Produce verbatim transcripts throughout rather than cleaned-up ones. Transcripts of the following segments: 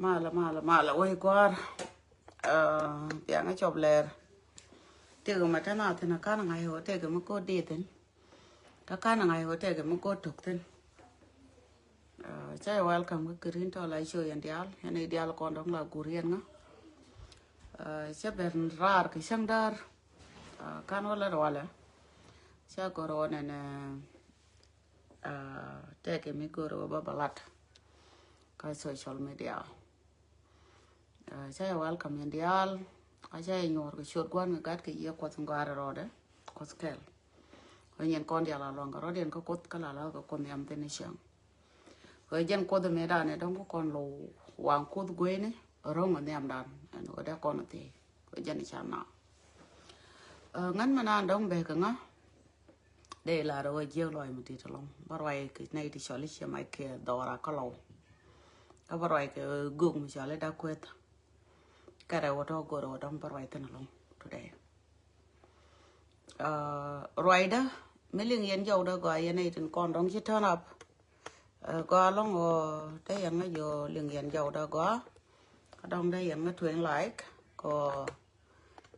Malɛ, malɛ, malɛ wec gua̱a̱r. Aa, piaŋä cɔp lɛr. Tëëkɛ mɛ te na thin a kan ŋa̱c ɣöö tëëkɛ mi ko̱r di̱i̱t thin. Kä kan ŋa̱c ɣöö tëëkɛ mi ko̱r tok thin. Aa, cä yɛ welcome kä kirin tɔ̱ la show yɛn diaal. Yɛn i̱ diaal kɔn dɔ̱ŋ la gur yɛn ŋa. Aa, cä ben raar kɛ cäŋ däär. Aa, kan wä lät walɛ. Cä gɔr wä nɛnɛ, aa, tëëkɛ mi go̱o̱r wä bä bä lat kä social media. Aa, cä yɛ welcome yɛn diaal. Kä cä yɛ nyuɔr kɛ ciöt gua̱n kɛ gat kɛ yiëë Kuɔth in gɔaa rɔɔdɛ, Kuɔth kɛl. Kä nyin kɔn diaal a luaŋ kɛ rɔɔdiɛn kä Kuoth kä la la kɛ Kuoth nhiam thin i̱ cäŋ. Kä jɛn Kuoth mëëdan ɛ dɔ̱ŋ kä kɔn lo̱w waŋ Kuoth gueyni ro̱ŋ nhiamdan ɛn ɣöö dee kɔn thiec. Kä jɛn i̱ ca na. Aa, ŋän mɛ naan dɔ̱ŋ bek kɛ ŋa. Dee lar ɣöö jiäk lɔc mi tit ɛlɔ̱ŋ. Bä ruac kɛ nɛy ti cɔl i̱ ciɛ mac kɛ dhɔra kä lɔw. Kä bä ruac kɛ göök mi cɔl i̱ dak kueth. Kɛ rɛw wä tɔ̱ go̱r wä dɔ̱ŋ bä ruac thin ɛlɔ̱ŋ today. Aa, ruacdä mi liŋ yɛn jɔwdä gɔaa yɛn nɛy tin kɔn dɔ̱ŋ ci turn up. Aa, gɔaa lɔ̱ŋ ɣöö te yɛn ŋä jɔ liŋ yɛn jɔwdä gɔaa. Kä dɔ̱ŋ te yɛn ŋä tueŋ like kɔ.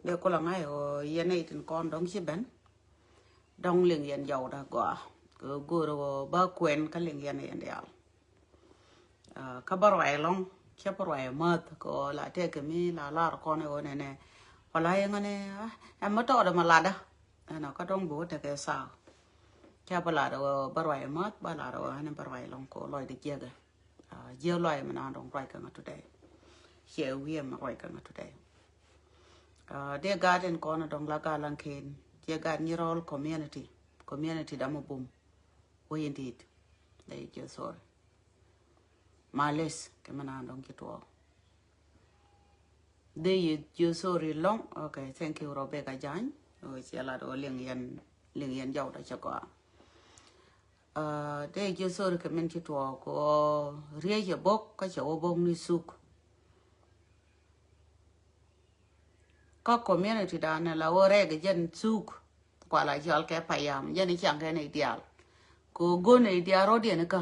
Dee kulɛ ŋa̱c ɣöö yɛn nɛy tin kɔn dɔ̱ŋ ci ben. Dɔ̱ŋ liŋ yɛn jɔwdä gɔaa kɛ go̱o̱r ɣöö bä kuɛn kä liŋ yɛn yɛn diaal. Aa, kä bä ruac ɛlɔ̱ŋ cä bä ruac ɛmäth kɛ ɣöö la tëëkɛ mi la lar kɔn ɛ ɣöö nɛnɛ. Wala yɛ ŋäni, aa, ɛmɛ tɔɔdɛ mɛ latdä. Ɛnɔ kä dɔ̱ŋ bi wä tekɛ thaa. Cä bä lat ɛ ɣöö bä ruac ɛmäth bä lat ɛ ɣöö ɛn bä ruac ɛlɔ̱ŋ kɛ ɣöö lɔcdɛ jiäkɛ. Aa, jiäk lɔc ɛmɛ naan dɔ̱ŋ ruac kɛ ŋä today. Ciɛ wi̱i̱ ɛmɛ ruac kɛ ŋä today. Aa, dee gaat in kɔn dɔ̱ŋ la gaa laŋ ken. Ciɛ gaat Nyirol community. Community dam a bum. Wä yɛn dit. Dee jiɛ sorry. Malis kɛ mɛ naan dɔ̱ŋ ci tuɔɔk. Dee yɛ jiɛ sorry lɔŋ. Okay, thank you Rebecca Jany. Ɔ, ciɛ lat ɔ liŋ yɛn, liŋ yɛn jɔw da cɛ gɔaa. Aa, dee jiɛ sorry kɛ min ci tuɔɔk ɔ riec ɛ bok kä cɛ wä bok ni suk. Kä community dan la wä rɛk jɛn suk. Kuala jɔl kɛ payam jɛn i̱ caŋ kɛ nɛy diaal. Kɛ ɣöö go̱n nɛy diaal rɔ̱diɛn ikä.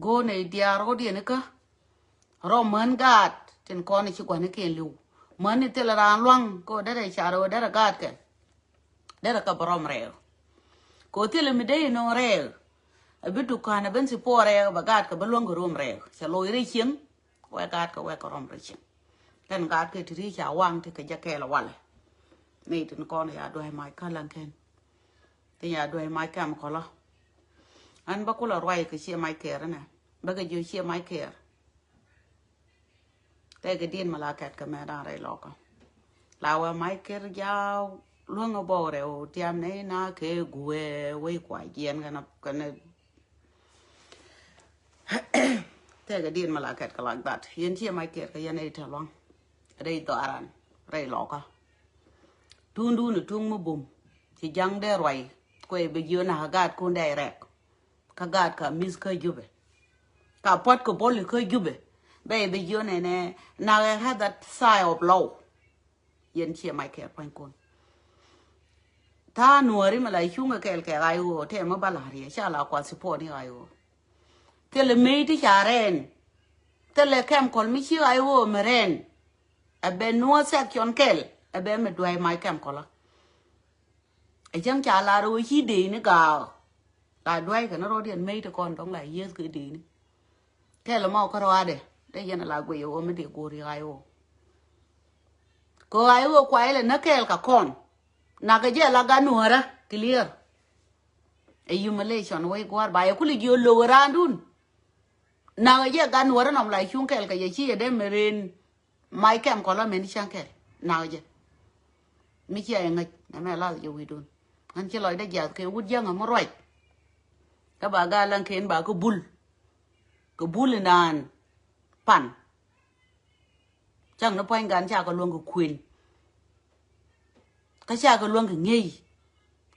Go̱n nɛy diaal rɔ̱diɛn ikä. Rɔm män gaat tin kɔn i̱ ci gua̱nikiɛn li̱w. Män i̱ thilɛ raan lua̱ŋ kɛ ɣöö derɛ car ɣöö derɛ gaatkɛ. Derɛ kɛ bɛ rɔm rɛɛk. Kɛ ɣöö thilɛ mi dee inɔ rɛɛk. Ɛ bi dukan ɛ ben thipɔɔr rɛɛk bɛ gaatkɛ bɛ luäŋ kɛ röm rɛɛk cɛ loc rɛy cieŋ. Wɛ gaatkɛ wɛ kɛ rɔm rɛy cieŋ. Kɛn gaatkɛ ti ri̱i̱c ca waŋ ti kɛ jɛ kɛɛl ɛ walɛ. Nɛy tin kɔn ya duäc mac kä laŋ kɛn. Ti ya duäc mac kɛm kɔlä. Ɣän bä kulɛ ruac kɛ ciɛ mac kɛɛr ɛnɛ bä kɛ jiö ciɛ mac kɛɛr. Tɛkɛ diet mi la kɛt kɛ mɛ da̱ŋ rɛy lɔkä. La wɛ mac kɛr ja̱a̱ luäŋ ɛ bɔk rɛw tiam nɛ na kɛ guɛ wec kua jiɛn kɛnɛ kɛnɛ. Tɛkɛ diet mi la kɛt kɛ like that yɛn ciɛ mac kɛr kɛ yɛn ɛ tɛ luaŋ. Rɛy dhɔaran rɛy lɔkä. Tundun ɛ tuŋ mi bum ci ja̱ŋ dee ruac kuɛ bi jiö nak ɛ gaatkun dee rɛk. Kä gaat ka mi̱th kä Jubɛ. Ka puɔ̱t kɛ bol ikä Jubɛ. Bɛ i̱ bi jiön ɛnɛ nak ɛ ha̱th that sigh of love. Yɛn ciɛ mac kɛ pua̱nykun. Tha̱a̱ŋ nuääri mi la cuŋ kɛ kɛɛl kɛ ɣa̱c ɣöö tɛmɛ ba la̱r yɛ ca la kuath ci puɔ̱ɔ̱ni ɣa̱c ɣöö. Thilɛ mec ti ca rɛɛn. Thilɛ kɛm kɔl mi ci ɣa̱c ɣöö mi rɛɛn. Ɛ bɛ nuɔ̱ɔ̱ section kɛl ɛ bɛ mi dua̱c mac kɛm kɔlä. Ɛ cäŋ ca lar ɣöö ci dee ni gaak. La dua̱c kɛ ni rɔ̱diɛn mec ti kɔn dɔ̱ŋ la yieth kɛ dee ni. Kɛl mɔ kä rɔadɛ dee yɛn la guic ɣöö mi dee go̱o̱r i̱ ɣa̱c ɣöö. Kɛ ɣa̱c ɣöö kuay lɛ ni kɛɛl kɛ kɔn. Nak kɛ jɛ la gan nuäärä clear. Ɛ humiliation wec gua̱a̱r ba yɛ kuli jiö lo̱k ɛ raandun. Nak kɛ jɛ gan nuäärä nɔm la cuŋ kɛɛl kɛ jɛ ci yɛ dee mi ren. Mac kɛm kɔlä mɛn cäŋ kɛl nak jɛ. Mi cia yɛ ŋäc nɛ mɛ lath jɛ wi̱i̱dun. Ɣän ci lɔcdä jiath kɛ wut jäŋä mi ruac. Kä ba gaa laŋ ken ba kä bul. Kɛ bul inaan pan. Cäŋ ni pua̱ny gan ca kɛ luäŋ kɛ kuën. Kä ca kɛ luäŋ kɛ ŋiey.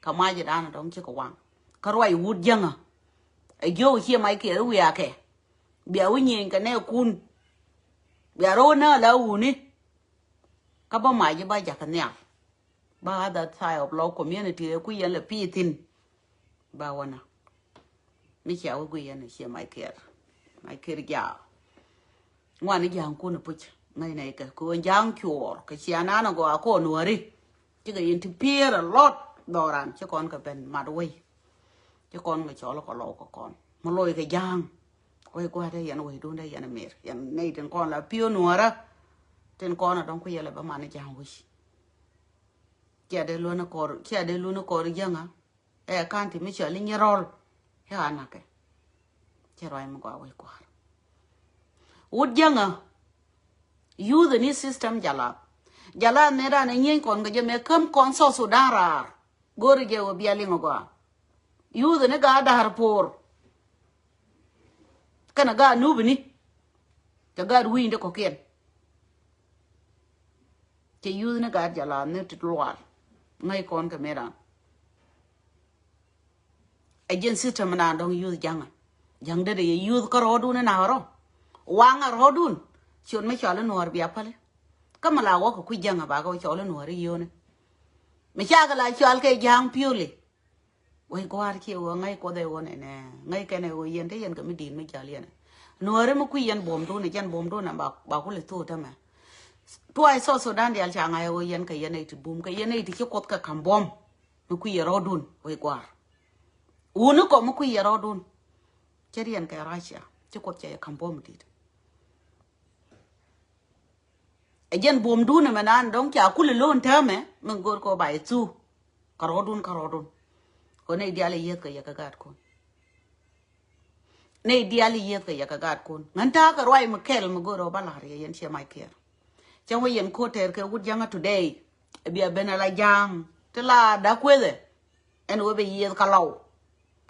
Kä mac idan dɔ̱ŋ cikɛ waŋ kä ruac wut jäŋä. Ɛ jiök cie mac kiɛ ri wiakɛ. Bia wi̱c nyieny kɛ nɛɛkun. Bia rɔ̱ wä nääl a wuni. Kä bä mac ji̱ ba jakä nhial. Ba other side of law community ɛ kui̱ yɛn lɛ pi̱i̱ thi̱n. Ba wä na mi cia wä gui̱ yɛn cie mac kiɛr. Mac kiɛr jaak. Ŋuan i̱ ja̱a̱ŋ kun i̱ puc ŋäc nɛy kɛ kɛ ɣöö ja̱a̱ŋ cuɔɔr kɛ cia nan agɔaa kɔn nuääri. Cikɛ yɛn ti pier a lot dhɔran ci kɔn kɛ ben mat wei. Ci kɔn kɛ cɔl kɛ lɔw kɛ kɔn mi loc kɛ ja̱a̱ŋ. Wei gua̱a̱t ɛ yɛn wei dun dee yɛn a mer yɛn nɛy tin kɔn la piöö nuäärä. Tin kɔn a dɔ̱ŋ ku yɛl a bä man i̱ ja̱a̱ŋ wi̱c. Cia dee luɔ̱n kɔr cia dee luɔ̱n kɔr jäŋä. Ɛ ka̱n ti mi cɔl i̱ nyirɔl. Ɛ ɣän nakɛ. Cɛ ruac mi gɔaa wec kua̱r. Wut jäŋä. Youth ni system jalap. Jalap ni ran i̱ nyieeny kɔn kɛ jɛ mɛ käm kɔn South Sudan raar. Go̱ri jɛ wä bia liŋ gɔaa. Youth ni gaa da̱r por. Kɛnɛ gaa nup ni. Kɛ gaa wi̱i̱ni kɔkiɛn. Cɛ youth ni gat jɛ la ni ti lual. Ŋäc kɔn kɛ mi ran. Ɛ jɛn system nan dɔ̱ŋ youth ja̱ŋä. Ja̱ŋ dee dee yɛ youth kä rɔɔdun ni na rɔ. Waŋä rɔɔdun. Ciöt mi cɔal i̱ nuɔɔr bia päli. Kä mi la wä kɛ kui̱ ja̱ŋä bakɛ wä cɔl i̱ nuɔɔr i̱ yio̱ni. Mi cakɛ la cɔal kɛ ja̱ŋ piöli. Wec gua̱a̱r ciɛ ɣöö ŋäc Kuoth ɛ ɣöö nɛnɛ ŋäc kɛn ɛ ɣöö yɛn te yɛn kɛ mi di̱i̱t mi jäl yɛn. Nuääri mi kui̱ yɛn buɔ̱mdun ɛ jɛn buɔ̱mdun ɛ ba, ba kulɛ thok tämɛ. Tuɔɔc South Sudan diaal ca ŋa̱c ɛ ɣöö yɛn kɛ yɛn nɛy ti bum kɛ yɛn nɛy ti ci Kuoth kɛ ka̱m buɔ̱m. Mi kui̱ yɛ rɔɔdun wec gua̱a̱r. Wuni kɔ mi kui̱ yɛ rɔɔdun. Cɛ riɛn kɛ Russia ci Kuoth cɛ yɛ ka̱m buɔ̱m di̱i̱t. Ɛ jɛn buɔ̱mdun ɛmɛ nan dɔ̱ŋ ca kul ilon täämɛ min go̱o̱r kɛ ɣöö ba yɛ thuk. Kärɔɔdun kärɔɔdun. Kɛ nɛy diaal i̱ yieth kɛ yɛ kɛ gaatkun. Nɛy diaal i̱ yieth kɛ yɛ kɛ gaatkun ŋän ta̱a̱ kɛ ruac mi kɛl mi go̱o̱r ɣöö ba la̱r yɛ yɛn ciɛ mac kiɛɛr. Cä wä yɛn ko̱o̱t tɛɛr kɛ wut jäŋä today. Ɛ bia ben ala ja̱a̱ŋ ti la da̱k kuethɛ. Ɛn ɣöö bɛ yieth kɛ lɔw.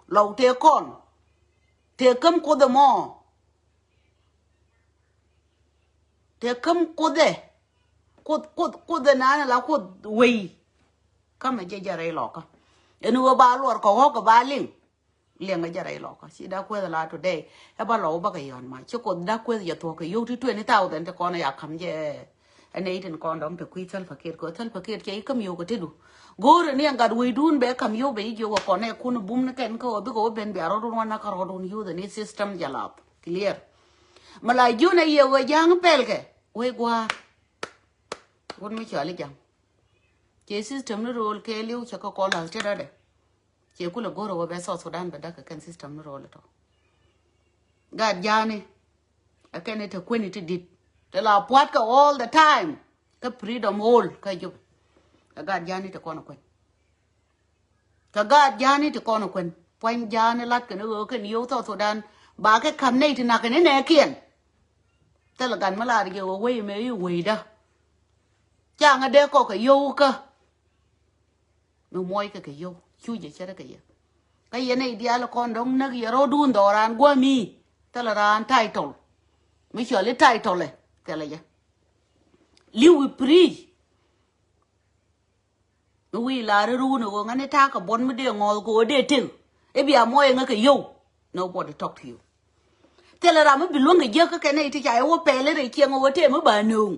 Lɔw tëë kɔn tëë käm Kuoth ɛmɔ. Tëë käm Kuoth ɛ. Kuoth Kuoth Kuoth ɛ naan ala Kuoth wei. Kä mɛ jɛ jɛ rɛy lɔkä. Ɛn ɣöö ba luɔr kɛ ɣɔ̱k kɛ ba liŋ. Liɛŋ kɛ jɛ rɛy lɔkä ci da̱k kueth ala today. Ɛ ba lɔw bä kɛ yɔ̱n ma ci Kuoth da̱k kueth jɛ thuɔ̱k kɛ yio̱w ti twenty thousand ti kɔn ɛ ya ka̱m jɛ. Ɛn ɛ itin kɔn dɔ̱ŋ te kui̱ Salva Kiir kɛ Salva Kiir cɛ i̱ käm yio̱w kɛ tetdu. Go̱o̱rɛ ni ɛn gat weydun bɛ ka̱m yio̱w bɛ i̱ jiök kɛ kɔn ɛ kun bum ni kɛn kä ɣöö bikɛ wä ben bia rɔ̱dun wanɛ kä rɔ̱dun youth ni system jɛ lath clear. Mɛ la jiun ɛ yɛ ɣöö ja̱a̱ŋ pɛl kɛ wec gua̱a̱r. Wut mi cɔal i̱ ja̱a̱ŋ. Cɛ system ni ro̱o̱l kɛɛliw cɛ kä kɔn la̱th tetdä dɛ. Cɛ kulɛ go̱r ɛ wä bɛ South Sudan bɛ da̱k kɛ kɛn system ni ro̱o̱l tɔ. Gat ja̱a̱ni. Ɛ kɛn i̱ te kueni ti di̱t te la pua̱tkɛ all the time. Kä freedom all kä Jubɛ. Ɛ gat ja̱a̱ni te kɔn ɛ kuɛn. Kɛ gaat ja̱a̱ni ti kɔn kuɛn pua̱ny ja̱a̱ni lat kɛn ɣöö kɛn yio̱w South Sudan. Ba kɛ ka̱m nɛy ti nak kɛn inɛɛkiɛn. Thilɛ gat mi lar jɛ ɣöö wei mɛ i̱ weydä. Ca ŋä dee kɔk kɛ yio̱w kä. Mi muɔc kɛ kɛ yio̱w cu jɛ cärä kɛ yɛ. Kä yɛn nɛy diaal kɔn dɔ̱ŋ näk yɛ rɔ̱dun dhɔran gua̱a̱mi. Thilɛ raan title. Mi cɔl i̱ title ɛ thilɛ jɛ. Li̱w i̱ free. Mi wi̱i̱ la̱r i̱ ruun i̱ ɣöö ŋäni ta̱a̱ kɛ buɔ̱t mi dee ŋɔ̱ɔ̱th kɛ ɣöö dee tëk i̱ bia muɔc ɛŋä kɛ yio̱w. Nobody talk to you. Thilɛ ram mi bi luäŋ kɛ jiäk kä kɛn nɛy ti ca i̱ wä pɛl i̱ rɛy ciɛŋ ɣöö tëë mi ba nööŋ.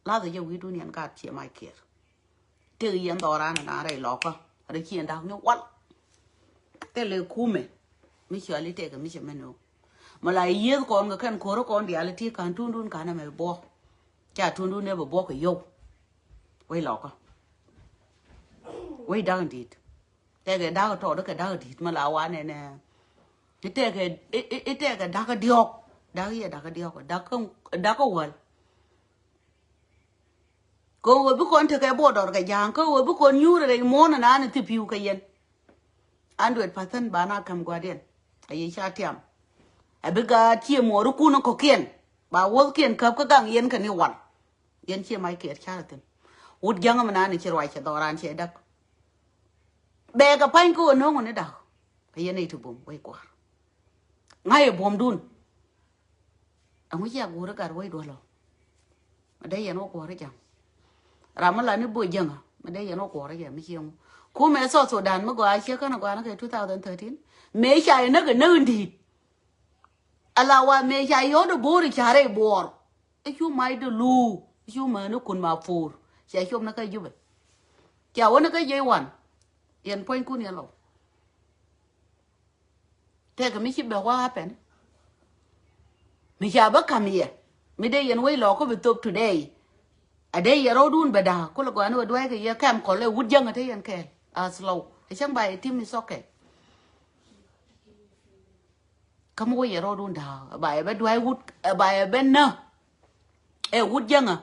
La̱th ɛ jɛ wi̱i̱dun yɛn gaat ciɛ mac kiɛɛr. Tëk yɛn dhɔran ɛ na rɛy lɔkä rɛy ciɛn da̱k ni wal. Thilɛ kumɛ mi cɔal i̱ tëkɛ mi cɛ mɛ nööŋ. Mɛ la yieth kɔn kɛ kɛn ko̱rä kɔn diaal i̱ ti ka̱n tundun ka̱n ɛmɛ buɔ̱k. Ca tundun ɛ bɛ buɔ̱k kɛ yio̱w. Wec lɔkä. Wec da̱k in di̱i̱t. Tɛkɛ da̱k tɔɔt kɛ da̱k in di̱i̱t mɛ la wanɛ nɛ. I̱ tɛkɛ i̱ tɛkɛ da̱k in diɔ̱k. Da̱k yɛ da̱k in diɔ̱k. Da̱k kä da̱k kä wäl. Kä ɣöö bi kɔn tekɛ border kɛ ja̱a̱ŋ kä ɣöö bi kɔn nyuur rɛy muɔ̱ɔ̱n naan in thipi̱w kɛ yɛn. Hundred percent ba na käm gua̱diɛn. A yɛ ca tiam. A bi gaat ciɛ muɔɔrikun kɔ̱kiɛn ba wuɔ̱thkiɛn käp kä gaŋ yɛn kɛ ni wal. Yɛn ciɛ mac kiɛɛr ca̱r thi̱n. Wut ja̱ŋä mi naan ci ruac cɛ dhɔran cɛ däk. Bɛ kɛ pa̱ny kä ɣöö no̱o̱ŋ ni da̱k. Kɛ yɛn nɛy ti buɔ̱m wec kua̱r. Ŋa̱c ɛ buɔ̱mdun. Ɛŋu cia guuri gat wec duɔl ɔ. Mi dee yɛn wä guɔ̱r i̱ ja̱ŋ. Ram mi la ni bo̱o̱c jäŋä mi dee yɛn wä guɔ̱r i̱ ja̱ŋ mi cieŋ. Kumɛ South Sudan mi gɔaa ciek känɛ gɔaa ni kɛ two thousand thirteen. Mëë ca yɛ näk ɛ näk in di̱i̱t. Ala wa mëë ca yɔ̱t ɛ bo̱o̱r i̱ ca rɛy buɔɔr. I̱ cu mac dee luu i̱ cu mäni kun ma po̱o̱r. Cia cop ni kä Jubɛ. Cia wä ni kä jiɛc wan. Yɛn puɔ̱nykun yɛn lɔ. Tëëkɛ mi ci bɛ wä happen. Mi ca bä ka̱m yɛ. Mi dee yɛn wec lɔɔk kä bi thop today. A dee yɛ rɔɔdun bɛ da̱a̱ kulɛ gɔaa ni wä dua̱a̱c kɛ yɛ kɛm kɔl ɛ wut jäŋä te yɛn kɛɛl. As low ɛ cäŋ ba yɛ tim is okay. Kä mi wä yɛ rɔɔdun da̱a̱ ba yɛ bɛ dua̱a̱c wut ba yɛ bɛ nä. Ɛ wut jäŋä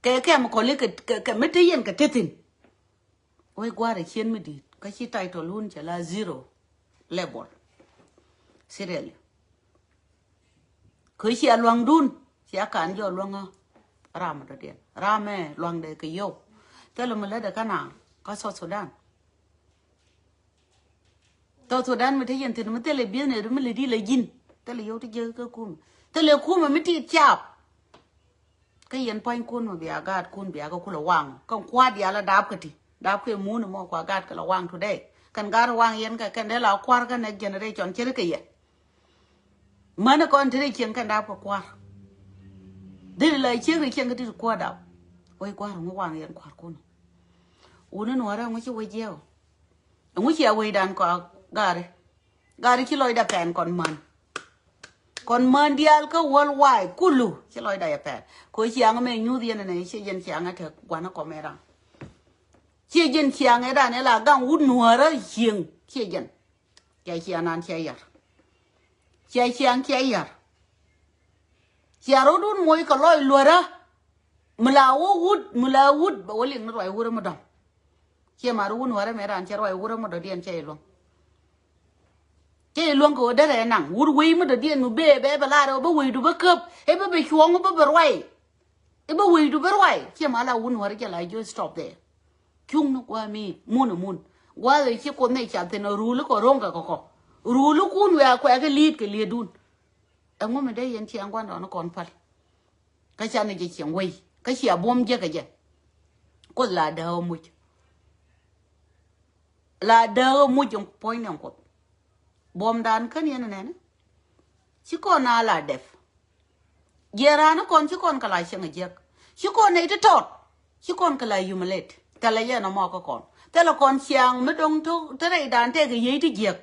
kɛ kɛm kɔl i̱ kɛ mi te yɛn kɛ te thi̱n. Wec gua̱a̱r ɛ cien mi di̱i̱t kä ci title wun cɛ la zero level. Seriously. Kɛ cia luaŋdun cia kan jɔ luaŋä. Ram dɔ̱diɛn ramɛ luaŋdɛ kɛ yio̱w. Thilɛ mi lätdɛ kä naaŋ kä South Sudan. South Sudan mi te yɛn thi̱n mi thilɛ business mi lɛ di lɛ ji̱n. Thilɛ yio̱w ti jiäk kä kumɛ thilɛ kumɛ mi tit caap. Kä yɛn pua̱nykun mi bia gaatkun bia kä kulɛ waŋ kɛn kua̱r diaal a dap kä ti dap kɛ mun mɔ kua gaatkɛ la waŋ today. Kɛn gaat waŋ yɛn kɛ kɛn dee la kua̱r kä next generation ceri kɛ yɛ. Mäni kɔn ti ri cieŋ kɛn dap kɛ kua̱r. Dee la cieŋ ri cieŋ kä ti ti kua̱r dap. Wec kua̱r ŋu waŋ yɛn kua̱rkun. Wuni nuɔrɛ ŋu ci wec jiɛw. Ŋu cia wecdan kɔak gari. Gari ci lɔcda pɛn kɔn män. Kɔn män diaal kä worldwide kulu ci lɔcda yɛ pɛn. Kɛ ciaŋ mɛ nyuth yɛn nɛ ci jɛn ciaŋ ɛ te guanä kɔmɛ ran. Ci jɛn ciaŋ ɛ dan ɛ la gaŋ wut nuɔrä cieŋ ci jɛn. Cia ciaŋ nan cia yar. Cia ciaŋ cia yar. Cia rɔdun moc kɛ lɔc luɔrä. Mi la wä wut mi la wut bɛ wä liŋ ni ruac wurä mi dɔ̱ŋ. Ciɛ mat wun wärä mɛ ran cɛ ruac wurä mi dɔ̱diɛn cɛ iluäŋ. Cɛ iluäŋ kɛ wä derɛ naŋ wut wei mi dɔ̱diɛn mi bee bɛ bɛ lar ɛ wä bä weidu bä käp ɛ bä bɛ cuɔ̱ŋ bä bɛ ruac. Ɛ bä weidu bä ruac ciɛ mat la wun wärä jɛ la jiö stop there. Cuŋ ni gua̱a̱ mi mun ɛ mun gua̱a̱ ɛ ci kuoth nɛ ca thin ɛ ruuli kɔ ro̱ŋ kɛ kɔkɔ. Ruuli kun wiaa kuɛ kɛ li̱i̱t kɛ li̱i̱tdun. Ɛŋu mi dee yɛn ciaŋ gua̱ndɔɔŋni kɔn päl. Kä canɛ jɛ cieŋ wei kä cia buɔ̱m jiäkä jɛ. Kuoth la dääk ɛ muc. La dääk ɛ muc in puɔ̱ny ni in kuoth. Buɔ̱mdan kän yɛn nɛnɛ. Ci kɔn a la dɛp. Jiɛ raan kɔn ci kɔn kɛ la cieŋ ɛ jiäk ci kɔn nɛy ti tɔt. Ci kɔn kɛ la humiliate thilɛ yɛn ɛmɔ kä kɔn thilɛ kɔn ciaŋ mi do̱ŋ te rɛydan tɛk kɛ yiey ti jiäk.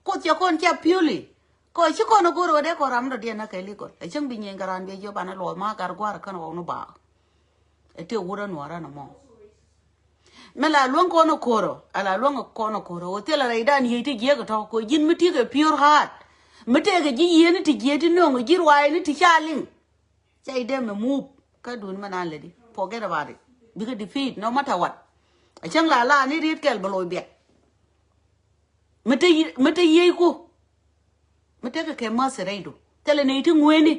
Kuoth cɛ kɔn cia piöli. Kɔ ci kɔn a go̱r ɣä dee kɔn ram dɔ̱diɛn na kɛ likɔl a cäŋ bi nyieny kɛ raan biɛ jiɔp an a luɔth ma gat gua̱a̱r kän ɣɔw ni baak. Ɛ tëë wut a nuɔ̱ɔ̱r an a mɔ. Mi la luäŋ kɔn a ko̱rɔ a la luäŋ kɔn a ko̱rɔ ɣä thilɛ rɛydan yiey ti jiäk tɔ̱ kɔ ji̱n mi ti̱i̱ kɛ pure heart. Mi tëëkɛ ji̱ yieen ni ti jiëë ti nöŋ ji̱ ruaacni ti ca liŋ. Ca idem mɛ move kä dun mɛ nan lɛ di forget about it. Bikɛ defeat no matter what. A cäŋ la la ni riet kɛl bɛ loc biɛt. Mi te yiey ku mi tekɛ kɛ mäth rɛydu. Thilɛ nɛy ti ŋueni.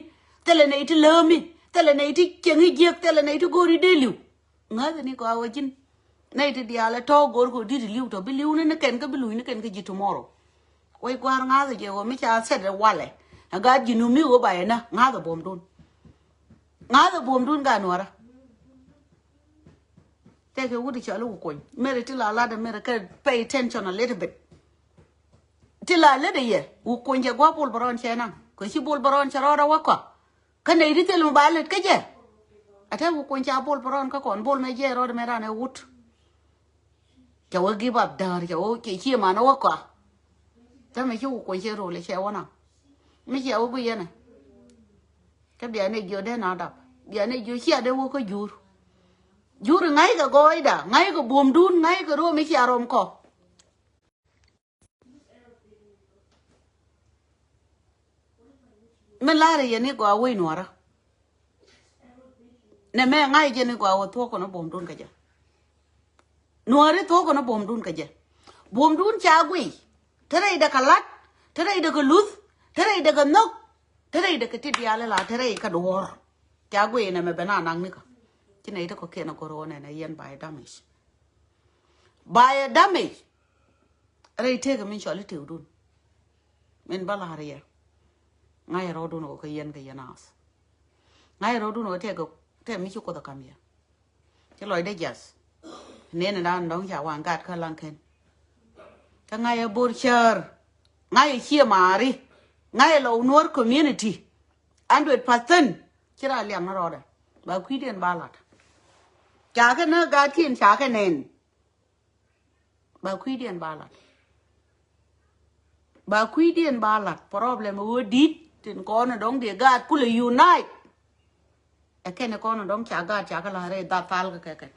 Thilɛ nɛy ti läämi. Thilɛ nɛy ti cieŋi jiäk thilɛ nɛy ti go̱o̱ri dee li̱w. Ŋäthɛ ni kɔaa wä ji̱n. Nɛy ti diaal ɛ tɔ̱ go̱o̱r kɛ di̱t li̱w tɔ̱ bi li̱w ni ni kɛn kä bi luny ni kɛn kä ji̱ tomorrow. Wec gua̱a̱r ŋa̱thɛ jɛ ɣöö mi ca sɛt ɛ walɛ. Ɛ gaat ji̱ numi ɣöö ba yɛ nä ŋa̱thɛ buɔ̱mdun. Ŋa̱thɛ buɔ̱mdun gaat nuɔ̱rä. Tëëkɛ wut i̱ cɔl i̱ wä kuny meri ti la lat meri kɛ pay attention a little bit. Ti la lät i̱ yɛ wä kuny cɛ gua̱ bol bärɔn cɛ naŋ kɛ ci bol bärɔn cɛ rɔɔd a wä kɔa. Kä nɛy ti thil mi ba lät kä jɛ. A te wä kuny ca bol bärɔn kä kɔn bol mɛ jɛ rɔɔd mɛ ran ɛ wut. Cɛ wä give up däär cɛ wä cɛ cie man wä kɔa. Täämɛ ci wä kuɔ̱ny cɛ rol cɛ wä na mi cɛ wä bi yɛn ɛ. Kä bia nɛ jiö dee na dap bia nɛ jiö cia dee wä kä jur. Jur ŋa̱ckɛ gɔɔyda ŋa̱ckɛ buɔ̱mdun ŋa̱ckɛ ruɔ̱ mi cia rɔm kɔ. Mi la̱rä yɛn i̱ gɔaa wec nuɔ̱ɔ̱rä. Nɛ mɛ ŋa̱c jɛn i̱ gɔaa wä thuɔ̱k kɔn i̱ buɔ̱mdun kä jɛ. Nuɔ̱ɔ̱ri thuɔ̱k kɔn i̱ buɔ̱mdun kä jɛ. Buɔ̱mdun ca guiy te rɛydɛ kɛ la̱t te rɛydɛ kɛ luth te rɛydɛ kɛ nhök te rɛydɛ kɛ ti diaal ila te rɛy kä duɔ̱ɔ̱r. Ca guiy nɛ mɛ ben a naŋ nikä. Ci nɛy te kɔ̱kiɛn a go̱r ɣɔn ɛn a yɛn ba yɛ damage. Ba yɛ damage. Rɛy tëëkɛ min cɔl i̱ tëëkdun. Min bä la̱r yɛ ŋa̱c rɔ̱dun ɣöö kä yɛn kä yɛn ath. Ŋa̱c rɔ̱dun ɣöö tëëkɛ tëë mi ci kuoth ɛ ka̱m yɛ. Ci lɔcdɛ jiath. Nɛn dan dɔ̱ŋ ca waŋ gat kä laŋ kɛn. Kä ŋa̱c ɛ bor cäär. Ŋa̱c ɛ cië maari. Ŋa̱c ɛ lɔw nuɔ̱ɔ̱r community. Hundred percent. Ci raa liaŋ ni rɔɔdɛ ba kui̱diɛn ba lat. Ca kɛ ni gatkiɛn ca kɛ nɛn. Ba kui̱diɛn ba lat. Ba kui̱diɛn ba lat problem ɣöö di̱t tin kɔn dɔ̱ŋ diɛ gaat kulɛ unite. Ɛ kɛn ɛ kɔn ɛ dɔ̱ŋ ca gaat ca kɛ la̱r ɛ dha thal kɛ kɛ kɛ.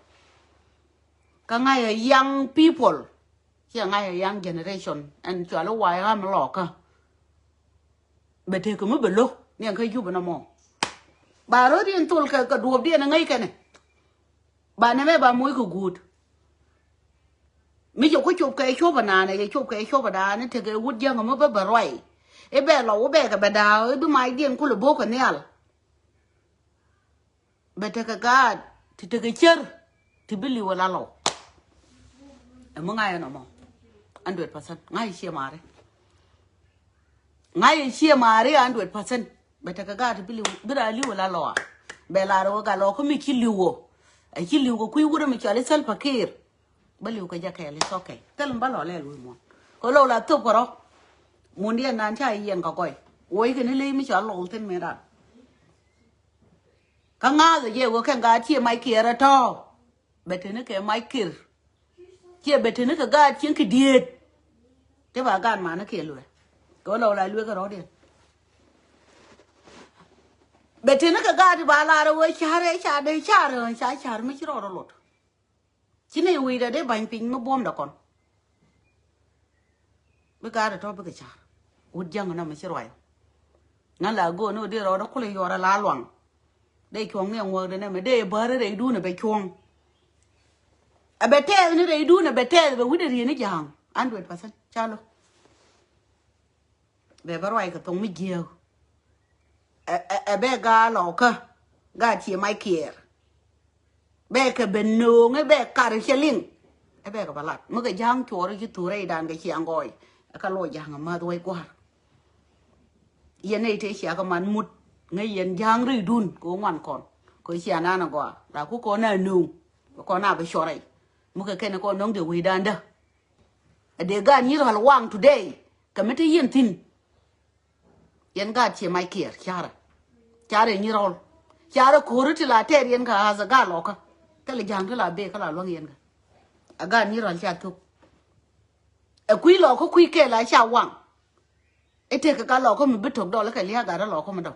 Kä ŋa̱c ɛ young people. Ciɛ ŋa̱c ɛ young generation ɛn cuali way ɣam lɔkä. Bɛ tek kɛ mi bɛ lo̱k ni ɛn kä yup ɛn ɛmɔ. Ba ro̱diɛn thol kɛ kɛ duɔ̱ɔ̱pdiɛn ɛ ŋäc kɛnɛ. Ba nɛmɛ ba moc kɛ guut. Mi cɛ ku cop kɛ cop ɛnan ɛ cɛ cop kɛ cop ɛnan ɛ tekɛ wut jiäŋ ɛmɔ bä bɛ ruay. I̱ bɛ lɔ wä bɛ kɛ bɛ da̱a̱ i̱ bi macdiɛn kulɛ bo̱o̱k kɛ nhial. Bɛ tekɛ gaat ti tekɛ cär ti bi li̱w ɛ la lɔw. Ɛmɔ ŋa̱c ɛn ɛmɔ hundred percent ŋa̱c ɛ ciɛ mari. Ŋa̱c ɛ ciɛ mari hundred percent. Bɛ tekɛ gaat ti bi li̱w bi raa li̱w ɛ la lɔw a. Bɛ lar ɛ wä gat lɔw kä mi ci li̱w wä. Ɛ ci li̱w kɛ kui̱ wut ɛmɛ cɔal i̱ Salva Kiir. Bä li̱w kɛ jɛ kɛɛl i̱ thɔk kɛy thil mi bä lɔ lɛl wi̱i̱ muɔ̱n. Kɛ lo̱w la thop kɛ rɔ. Mundiɛn nan ca yiɛn kɛ gɔy. Woc kɛn i̱ ley mi cɔal lɔl thi̱n mëë ran. Kä ŋa̱a̱th ɛ jɛ wä kɛn gaat ciɛ mac kiɛɛr ɛ tɔ̱. Bɛ teni kɛ mac kiɛɛr. Ciɛ bɛ teni kɛ gaat cieŋ ki dieet. Ti ba gaat mani kiɛ luɛ. Kɛ wä lɔw la luek kɛ rɔ̱diɛn. Bɛ teni kɛ gaat ti ba lar ɛ wee ca̱r ɛ ca̱r dee ca̱r ɛ ca ca̱r mi ci rɔɔd ɛ lot. Ci nɛy wi̱i̱dɛ dee ba̱ny piny mi buɔ̱mdɛ kɔn. Bi gaat ɛ tɔ̱ bikɛ ca̱r. Wut jäŋ nɔmɔ ci ruac. Ŋa̱ la go̱o̱n ni wä dee rɔɔdɛ kulɛ yuɔrɛ la luaŋ. Dee cuɔ̱ŋ ni ɛŋuɔ̱kdɛ nɛmɛ dee bäri rɛydun ɛ bɛ cuɔ̱ŋ. Ɛ bɛ tɛɛth ni rɛydun ɛ bɛ tɛɛth ɛ bɛ wi̱cdɛ rieni ja̱a̱ŋ. Hundred percent ca lo̱k. Bɛ bä ruac kɛ thoŋ mi jiääk. Ɛ, ɛ, ɛ bɛ gaa lɔkä gaa cie mac kiɛɛr. Bɛ kɛ ben nööŋ ɛ bɛ kar cɛ liŋ. Ɛ bɛ kɛ bä lat mi kɛ ja̱a̱ŋ cuɔɔr ci thuur rɛydan kɛ ciaŋ gɔɔy. Ɛ kɛ loc ja̱a̱ŋ ɛ mäth wec gua̱a̱r. Yɛn nɛy tëë ciakä man mut ŋäc yɛn ja̱a̱ŋ rɛydun kɛ ɣöö ŋuan kɔn kɛ ɣöö cian an ɛ gɔaa la ku kɔn a nööŋ. Kɔn a bɛ cuɔr rɛy mi kɛ kɛn kɔn nɔŋ dee wecdan dä. Ɛ dee gaat nyi rɔl waŋ today kɛ mi te yɛn thi̱n. Yɛn gaat cie mac kiɛɛr carɛ. Carɛ nyi rɔl. Carɛ ko̱ri ti la tɛɛr yɛn kɛ a̱a̱th ɛ gaat lɔkä. Thilɛ ja̱a̱ŋ ti la bee kä la luäŋ yɛn kɛ. Ɛ gaat nyi rɔl ca thuk. Ɛ kui̱ lɔkä kui̱ kɛɛl a ca waŋ. I̱ tëëkɛ ka lɔkä mi bi tok dɔl ikɛ lia̱a̱ gat ɛ lɔkä mi dɔ̱ŋ.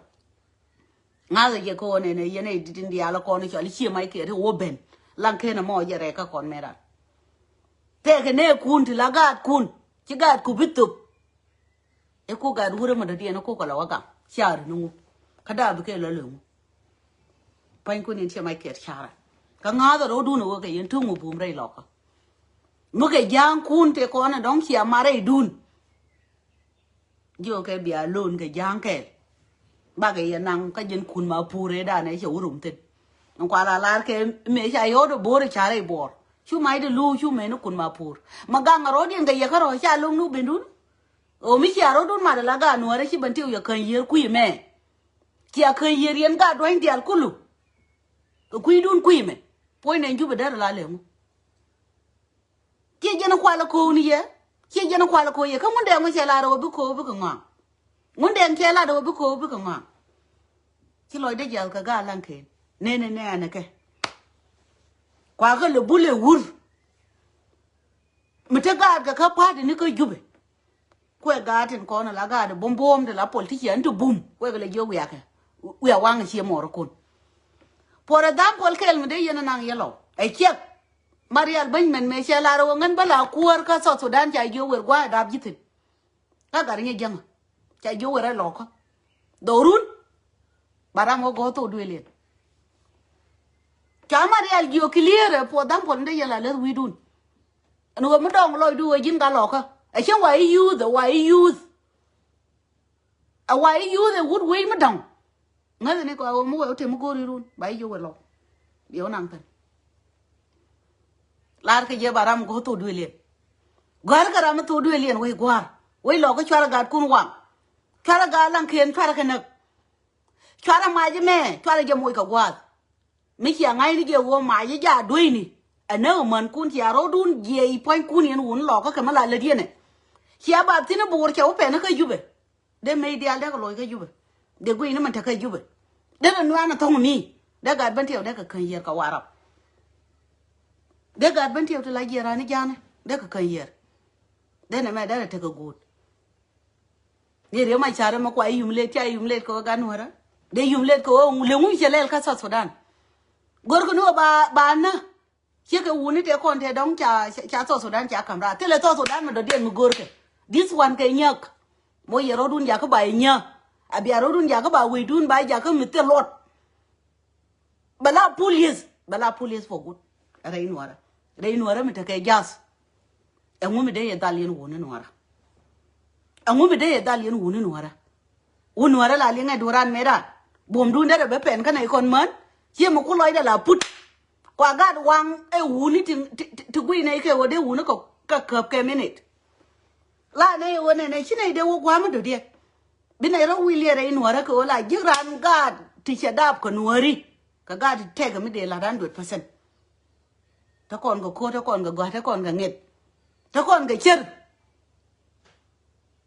Ŋa̱thɛ jɛ ko̱o̱n ɛn ɛ yɛn ɛ di̱t in diaal ɛ kɔn i̱ cɔal i̱ cie mac kiɛɛr i̱ wä ben. Laŋ ken ɛmɔ jɛ rɛɛk kä kɔn mɛt ran. Tëëkɛ nɛɛkun ti la gaatkun ci gaatku bi thop. I̱ ku gaat wurɛ mi dɔ̱diɛn i̱ ku kɛ lɔ wä gam. Cia ri ni ŋu. Kä da̱a̱ bikɛ lɔ lɛ ŋu. Pua̱nykun in cie mac kiɛɛr carɛ. Kä ŋa̱thɛ rɔ̱dun ɛ wä kɛ yɛn tuŋ wä bum rɛy lɔkä. Mi kɛ ja̱a̱ŋkun tëë kɔn ɛ dɔ̱ŋ cia mat rɛydun. Jiɔkɛ bia lo̱o̱n kɛ ja̱a̱ŋ kɛɛl. Bakɛ yɛ naŋ kä jɛn kun ma puur ëëdan ɛ cɛ wä rum thi̱n. Ɛn kual a lar kɛ mëë ca yɔ̱ɔ̱t ɛ bo̱o̱r ɛ ca̱r ɛ buɔɔr cu mac dee luuc cu mëë ni kun ma puur. Ma gaŋ a rɔ̱diɛn kɛ yɛ kä rɔ̱ ca lo̱ŋ ni wä bendun. Ɣöö mi cia rɔ̱dun mat ɛ la gaat nuäärä ci ben tiɛw yɛ käny yiër kui̱ mɛ. Cia käny yiër yɛn gaat dua̱ny diaal kulu. Kɛ kui̱dun kui̱ mɛ puɔ̱ny nɛn jup ɛ dɛr ɛ la lɛŋu. Ciɛ jɛn kual ko̱o̱k ni yɛ. Ciɛ jɛn kual ko̱o̱k yɛ kä ŋun dɛɛŋ cɛ lar ɣöö bi ko̱o̱k bikɛ ŋɔaŋ. Ŋun dɛɛŋ cɛ lar ɣöö bi ko̱o̱k bikɛ ŋɔaŋ. Ci lɔcdä jiath kɛ gaa laŋken nɛn ɛ nɛɛnɛ kɛ. Kuakä lɛ bul ɛ wur. Mi te gaatkɛ kä pa̱a̱t ni kä jupɛ. Kuɛ gaat tin kɔn la gaat buɔ̱m buɔ̱m ti la politician ti bum kuɛ kɛ lɛ jiɛ wiakɛ. Wiak waŋ cie mɔɔr kun. For example kɛl mi dee yɛn naŋ yɛ lɔ ɛ ciɛk. Marial bäny mɛn mëë cɛ lar wä ŋän bä la kuäär kä South Sudan ca jiö wer gua̱a̱ dap ji̱ thi̱n. Kä gat nyɛ jäŋä ca jiö wer ɛ lɔkä. Dhorun. Ba ram wä gɔ̱th thok duëël yɛn. Ca Marial jiö clear ɛ for example ni dee yɛn la läth wi̱i̱dun. Ɛn ɣöö mi dɔ̱ŋ lɔcdu ɣöö ji̱n ka lɔkä ɛ cäŋ wa i̱ youth ɛ wa i̱ youth. Ɛ wa i̱ youth ɛ wut wec mi dɔ̱ŋ. Ŋäthɛ ni kɔc ɣöö mi wee wä te mi go̱o̱ri run ba i̱ yio̱w ɛ lɔw. Yio̱w naŋ thi̱n. Lar kɛ jɛ ba ram go̱o̱r thok duëël yɛn. Gɔ̱a̱r kɛ ram mi thok duëël yɛn wec gua̱a̱r wec lɔkä cuarɛ gaatkun waŋ. Cuarɛ gaat laŋken cuarɛ kɛ näk. Cuarɛ mac ɛmɛ cuarɛ jɛ moc kɛ gua̱a̱th. Mi cia ŋa̱cni jɛ ɣöö mac i̱ jaa dueecni. Ɛ näk ɛ mänkun cia rɔ̱dun jiɛc pua̱nykun yɛn wun lɔkä kɛ mi la lät yɛn ɛ. Cia bap thi̱n i̱ bo̱o̱r cɛ wä pɛn i̱ kä Jupɛ. Dee mec diaal dee kɛ loc kä Jupɛ. Dee guic ni min te kä Jupɛ. Dee rɛ nuan ɛ thɔ̱ŋ mi dee gat ben tiɛw dee kɛ käny yiër kɛ warap. Dee gat ben tiɛw ti la jiɛɛr rani ja̱a̱ni dee kɛ käny yiër. Dee nɛ mɛ dee rɛ tekɛ guut. Ni riɛ ma ca̱r mɛ kua i̱ yum let cia i̱ yum let kɛ wä gat nuäärä. Dee yum let kɛ ɣöö leŋ wi̱i̱ cɛ lɛl kä South Sudan. Go̱rkɛ ni ɣöö ba, ba nä. Ciekɛ wuni tëë kɔn tëë dɔ̱ŋ ca, ca, ca South Sudan ca ka̱m raar. Thilɛ South Sudan mi dɔ̱diɛn mi go̱rkɛ. This one kɛ nyäk. Mo yɛ rɔ̱dun jakä ba yɛ nyä. A bia rɔ̱dun jakä ba wecdun ba jakä mi thil luɔt. Bɛ la pulieth, bɛ la pulieth for good. Rɛy nuɔrä. Rɛy nuɔrä mi tekɛ jath. Ɛŋu mi dee yɛ dhal yɛn wuni nuɔrä? Ɛŋu mi dee yɛ dhal yɛn wuni nuɔrä? Wun nuɔrä la liŋɛ duran mɛ dan. Buɔm dun derɛ bɛ pɛn kä nɛy kɔn män. Ciɛ mi ku lɔcdɛ la put. Kua gat waŋ ɛ wuni ti, ti, ti, ti guiy nɛy kɛ wä dee wuni kɔ kä käp kɛ minit. La nɛy wä nɛnɛ ci nɛy dee wä gua̱a̱m mi dɔ̱diɛ. Bi nɛy rɔ wi̱i̱ liɛrɛ i̱ nuɔrä kɛ ɣöö la ji̱k raan gaat ti cɛ daap kɛ nuɔ̱ri. Kɛ gaat ti tɛk mi dee la̱t hundred percent. Te kɔn kɛ ko̱r, te kɔn kɛ gɔ̱a̱r, te kɔn kɛ ŋeth. Te kɔn kɛ cär.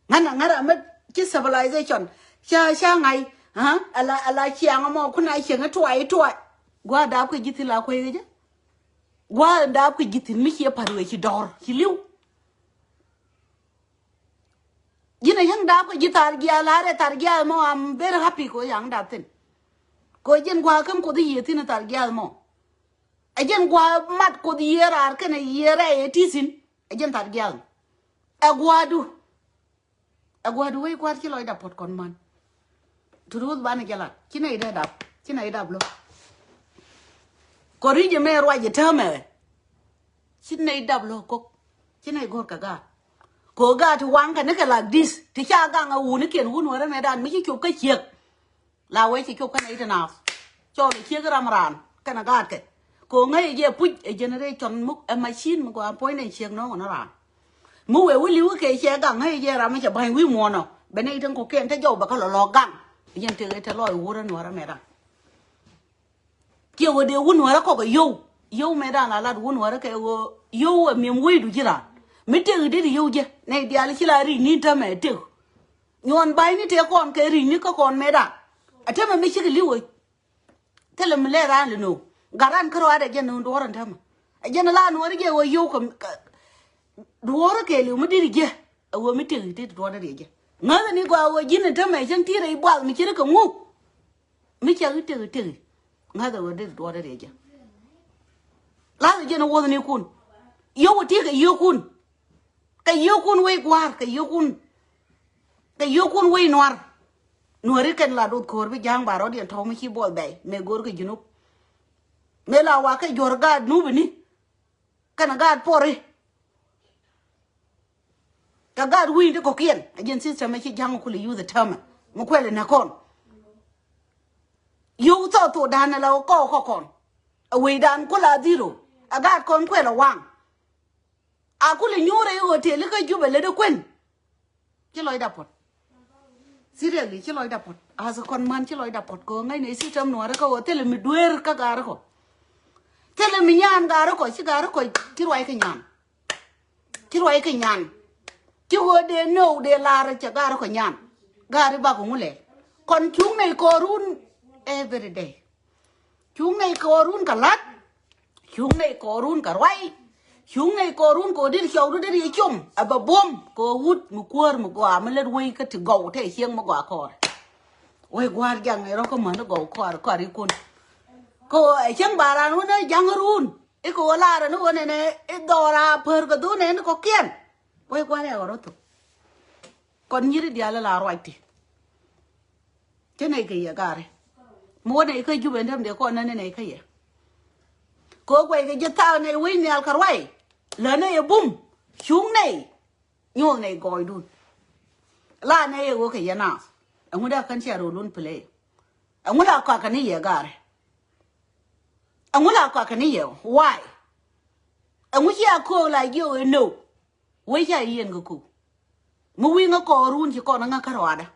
Ŋän a ŋän a mät ci civilization. Ca, ca ŋa̱c. Ala, ala ciaŋ mɔ kun a cieŋ tuay, tuay. Gua̱a̱r daap kɛ ji̱ thil a kuec kɛ jɛ. Gua̱a̱r daap kɛ ji̱ thil mi ciɛ pa̱t wee ci dɔ̱r, ci li̱w. Ji̱n a yäŋ dap kɛ ji̱ thar jiath, la rɛ thar jiath mɔ, I'm very happy kɛ ɣöö yaŋ dap thi̱n. Kɛ ɣöö ji̱n gua̱a̱ käm Kuoth i̱ yiëë thi̱n thar jiath mɔ. Ɛ ji̱n gua̱a̱ mat Kuoth yiëë raar kɛnɛ yiëë rɛy ɛ ti̱thi̱n. Ɛ ji̱n thar jiath mɔ. Ɛ gua̱a̱du. Ɛ gua̱a̱du wec gua̱a̱r ci lɔcdä puɔ̱t kɔn man. Ti ruth banɛ jɛ lat. Ci nɛy dee dap. Ci nɛy dap lo̱k. Kɔ ri̱c ɛmɛ ruac ɛ täämɛ. Ci nɛy dap lo̱k ko̱k. Ci nɛy go̱r kɛ gaat. Kɛ ɣöö gaat ti waŋ kɛ ni kɛ like this. Ti ca gaŋ ɛ wunikiɛn wun wärä mɛ dan mi ci cop kä ciek. La wee ci cop kä nɛy ti naath. Cɔl ɛ ciek ram raan kɛnɛ gaatkɛ. Kɛ ɣöö ŋäc ɛ jɛ puc ɛ generation muk ɛ machine mi gɔaa puɔ̱nydɛ ciek nɔɔk ni raan. Mi wee wä li̱w kɛ cɛ gaŋ ŋäc ɛ jɛ ram mi cɛ ba̱ny wi̱i̱ muɔ̱ɔ̱nɔ. Bɛ nɛy tin kɔ̱kiɛn te jɔw bɛ kä lɔ lɔ gaŋ. Ɛ jɛn tëk ɛ te lɔc wurä nuɔ̱ɔ̱rä mɛ dan. Kiɛ ɣöö dee wun wärä kɔk ɛ yio̱w. Yio̱w mɛ dan la lat wun wärä kɛ ɣöö yio̱w ɛ mi̱em wecdu ji̱ raan. Mi tëk i̱ dee yio̱w jɛ nɛy diaal ci la ri̱c ni täämɛ tëk. Nyuɔn ba̱ny ni tëë kɔn kɛ ri̱c ni kä kɔn mɛ dan. Ɛ täämɛ mi cikɛ li̱w ɛ. Thilɛ mi lɛ raan lɛ no̱o̱ŋ. Gat ran kärɔaadɛ jɛn no̱o̱ŋ duɔ̱ɔ̱r ɛn täämɛ. Ɛ jɛn la nuɔ̱ɔ̱ri jɛ ɣöö yio̱w kɛ, kɛ duɔ̱ɔ̱r kɛɛliw mi di̱t jɛ. Ɛ ɣöö mi tëk i̱ dee duɔ̱ɔ̱r dee jɛ. Ŋäthɛ ni gɔaa ɣöö ji̱n ɛn täämɛ cäŋ ti̱i̱t rɛy buath mi ce̱tkɛ ŋu. Mi cɛ ɣi tëk i̱ tëk i̱ ŋäthɛ ɣöö dee duɔ̱ɔ̱r dee jɛ. Lathɛ jɛn ɛ wuɔ̱thnikun. Yio̱w ɛ ti̱i̱ kɛ yio̱wkun. Kɛ yio̱wkun wec gua̱a̱r, kɛ yio̱wkun. Kɛ yio̱wkun wec nua̱r. Nuääri kɛn la doth ko̱o̱r bi ja̱a̱ŋ ba rɔ̱diɛn tɔ̱ mi ci buɔth bɛy mëë go̱o̱r kɛ Junub. Mëë la wa kɛ juɔ̱r gaat Nubini. Kɛnɛ gaat puɔri. Kɛ gaat wi̱i̱ni ti kɔ̱kiɛn. Ɛ jɛn system ɛ ci ja̱ŋ kulɛ youth ɛ täämɛ. Mi kuɛl ɛ näk kɔn. Yio̱w thɔɔth thokdan ɛ la kɔɔk kɔkɔn. Ɛ wecdan kula dhiro. Ɛ gaat kɔn kuɛl ɛ waŋ. A kuli nyuurɛ i̱ ɣöö tëë likä Jubɛ lätdä kuën. Ci lɔcdä puɔ̱t. Seriously, ci lɔcdä puɔ̱t. As a kɔn man ci lɔcdä puɔ̱t kɛ ɣöö ŋäcnɛ system nuɔ̱ɔ̱ri kä ɣöö thilɛ mi dueer kä gaari kɔ. Thilɛ mi nyan gaari kɔ, ci gaari kɔ ci ruac kɛ nyan. Ci ruac kɛ nyan. Ci ɣöö dee nööw dee laar cɛ gaari kɔ nyan. Gaari bakɔ ŋu lɛl. Kɔn cuŋ nɛy kɔɔrun every day. Cuŋ nɛy kɔɔrun kɛ la̱t. Cuŋ nɛy kɔɔrun kɛ ruac. Cuŋ nɛy kɔɔrun kɛ ɣöö deri cɔwdu deri yɛ com. Ɛ bɛ buɔ̱m kɛ ɣöö wut mi kuäär mi gɔaa mi lät wec kä ti gɔw te cieŋ mi gɔaa kɔɔr. Wec gua̱a̱r jaŋ nɛy rɔ̱ kä mäni gɔw kɔɔr kɔɔrikun. Kɛ ɣöö ɛ cieŋ ba raan wun ɛ ja̱ŋ run. I̱ kɛ ɣöö laarɛ ni ɣöö nɛnɛ i̱ dhɔra pär kɛ dhun nɛn kɔ̱kiɛn. Wec gua̱a̱r ɛ ɣɔr rɔ̱ thok. Kɔn nyi̱ri diaal ɛ la ruac ti. Ci nɛy kɛ yɛ gaari. Mi wä nɛy kä Jubɛ ɛn täämɛ dee kɔn nɛn nɛy kä yɛ. Kɛ ɣöö guɛckɛ ji̱ thaak nɛy wec nhial kɛ ruac. Lä nɛy ɛ bum. Cuŋ nɛy. Nyuɔth nɛy gɔɔydun. La nɛy ɛ ɣöö kɛ yɛ naath. Ɛŋu dee kän cia ro̱o̱lun play. Ɛŋu la kɔakɛ ni yɛ gaari. Ɛŋu la kɔakɛ ni yɛ. Why? Ɛŋu cia köök la jiök ɛ no. Wec ca yieen kɛ kök. Mi wi̱i̱ ŋä kɔɔrun ci kɔn ŋä kärɔaadä.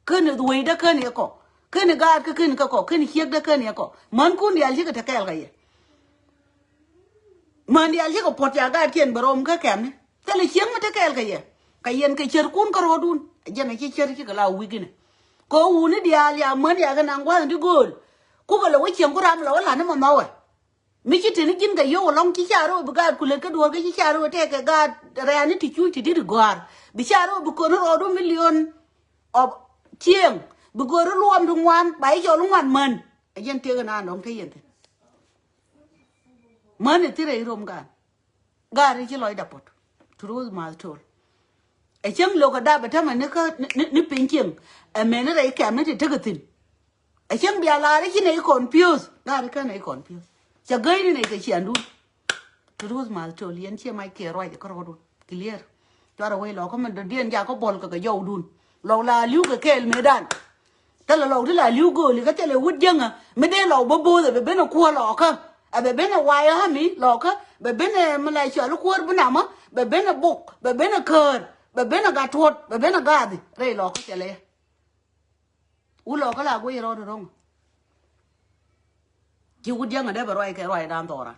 Keni wecdä keni kɔ. Keni gaatkä keni kä kɔ. Keni ciekdä keni kɔ. Mänkun diaal cikɛ te kɛɛl kɛ yɛ. Män diaal cikɛ puɔ̱t ca gaatkiɛn bɛ rɔm kä kɛmni. Thilɛ cieŋ mi te kɛɛl kɛ yɛ. Kɛ yɛn kɛ cärkun kä ro̱o̱dun. Jɛn a ci cär cikɛ la wi̱i̱k inɛ. Kɛ wuni diaal ya män ya kɛ naŋ gua̱th in ti gööl. Kukɛ lɛ wä cieŋ ku ram lɛ wä la̱t ni mɛ nhɔwɛ. Mi ci teni ji̱n kɛ yio̱w ɛlɔ̱ŋ ci ca rɛw bi gaat ku lät kä duɔ̱ɔ̱r kä ci ca rɛw tɛk kɛ gaat rɛ̈ɛ̈ni ti cuc ti di̱t gɔ̱a̱r. Bi ca rɛw bi kön rɔɔdu milion ɔ cieŋ. Bi go̱o̱ri luɔm ti ŋuan ba i̱ cɔl ŋuan män. Ɛ jɛn tëëk ɛn an dɔ̱ŋ te yɛn thi̱n. Män ɛ thirɛ i̱ rom gan. Gaari ci lɔcda puɔ̱t. Truth must told. Ɛ cäŋ lo̱k ɛ dap ɛ tämɛ ni kä ni, ni, ni piny cieŋ. Ɛ meni rɛy kɛm ni ti tekɛ thi̱n. Ɛ cäŋ bia laari ci nɛy confuse. Gaari kä nɛy confuse. Cɛ gäyni nɛy kɛ ciandun. Truth must told, yɛn ciɛ mac kiɛ ruac kä rɔɔdun. Clear. Cuarɛ wec lɔkä mɛn dɔ̱diɛn jakä buɔl kɛ kɛ jɔwdun. Lɔk la li̱w kɛ kɛɛl mëëdan. Thilɛ lɔk ti la li̱w gööli kä thilɛ wut jäŋä mi dee lɔk bä bo̱o̱th ɛ bɛ ben ɛ kuäär lɔkä. Ɛ bɛ ben ɛ wayä mi lɔkä. Bɛ ben ɛ mi la cɔal kuäär bi namä. Bɛ ben ɛ bok. Bɛ ben ɛ käär. Bɛ ben ɛ gat tuɔt. Bɛ ben ɛ gathi rɛy lɔkä cɛ lɛ. Wut lɔkä la guic rɔɔd ro̱ŋ. Ci wut jäŋä dee bɛ ruac kɛ ruacdan dhɔran.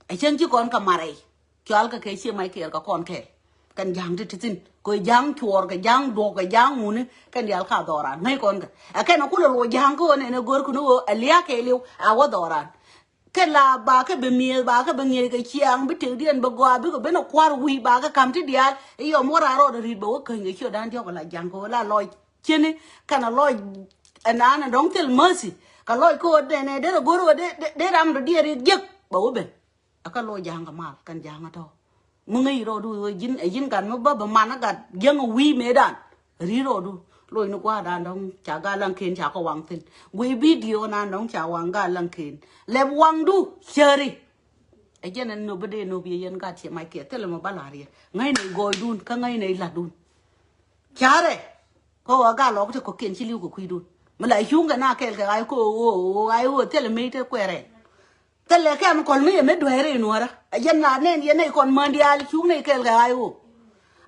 Ɛ cäŋ ci kɔn kɛ marɛy. Cual kɛ kɛ cie mac kiɛɛr kɛ kɔn kɛɛl. Kɛn ja̱a̱ŋ ti ti thi̱n kɛ ja̱a̱ŋ cuɔɔr kɛ ja̱a̱ŋ duɔ̱k kɛ ja̱a̱ŋ ŋuni kɛn diaal ka dhɔran ŋäc kɔn kɛ. Ɛ kɛn ɛ kulɛ luɔ ja̱a̱ŋ kä ɣöö nɛn ɛ gör kuni ɣöö ɛ lia̱a̱ kɛɛliw a wä dhɔran. Kɛ la ba kɛ bi mi̱eth ba kɛ bi ŋi̱eec kɛ ciaŋ bi tëkdiɛn bi gɔaa bikɛ ben ɛ kua̱r wi̱i̱ ba kɛ ka̱m ti diaal i̱ yɔm wä raar rɔɔdɛ ri̱t bɛ wä käny kɛ ciötdan diɔ̱k ɛ la ja̱a̱ŋ kɛ ɣöö la lɔc. Cieni kɛn a lɔc ɛnan ɛ dɔ̱ŋ thil mercy kɛ lɔc kä ɣöö dɛn ɛ derɛ go̱r ɣöö de, de, de ram dɔ̱diɛn rik jiäk bɛ wä ben. Ɛ kä loc ja̱a̱ŋ kɛ mal kɛn ja̱a̱ŋ ɛ tɔ̱. Mi ŋäc rɔɔdu ɣöö ji̱n ɛ ji̱n gat mi bä bɛ man ɛ gat jiäŋ ɛ wi̱i̱ mëëdan. Ri rɔɔdu loc ni gua̱a̱rdan dɔ̱ŋ ca gat laŋken ca kɛ waŋ thi̱n. Guiy bidio nan dɔ̱ŋ ca waŋ gat laŋken lɛp waŋdu cäri. Ɛ jɛn ɛn nöp bä dee nöp yɛ yɛn gat ciɛ mac kiɛ thilɛ mɔ bä la̱r yɛ ŋäcnɛ gɔɔydun kä ŋäcnɛ la̱tdun. Carɛ. Kä ɣöö gat lɔk ti kɔ̱kiɛn ci li̱w kɛ kui̱dun mi la cuŋ kɛ na kɛɛl kɛ ɣa̱c ko̱ ɣöö ɣa̱c ɣöö thilɛ mec te kuɛrɛ. Thilɛ kɛm kɔl mi yɛ mi dueeri inuɔrä ɛ jɛn na nɛn yɛ nɛy kɔn män diaal cuŋ nɛy kɛɛl kɛ ɣa̱c ɣöö.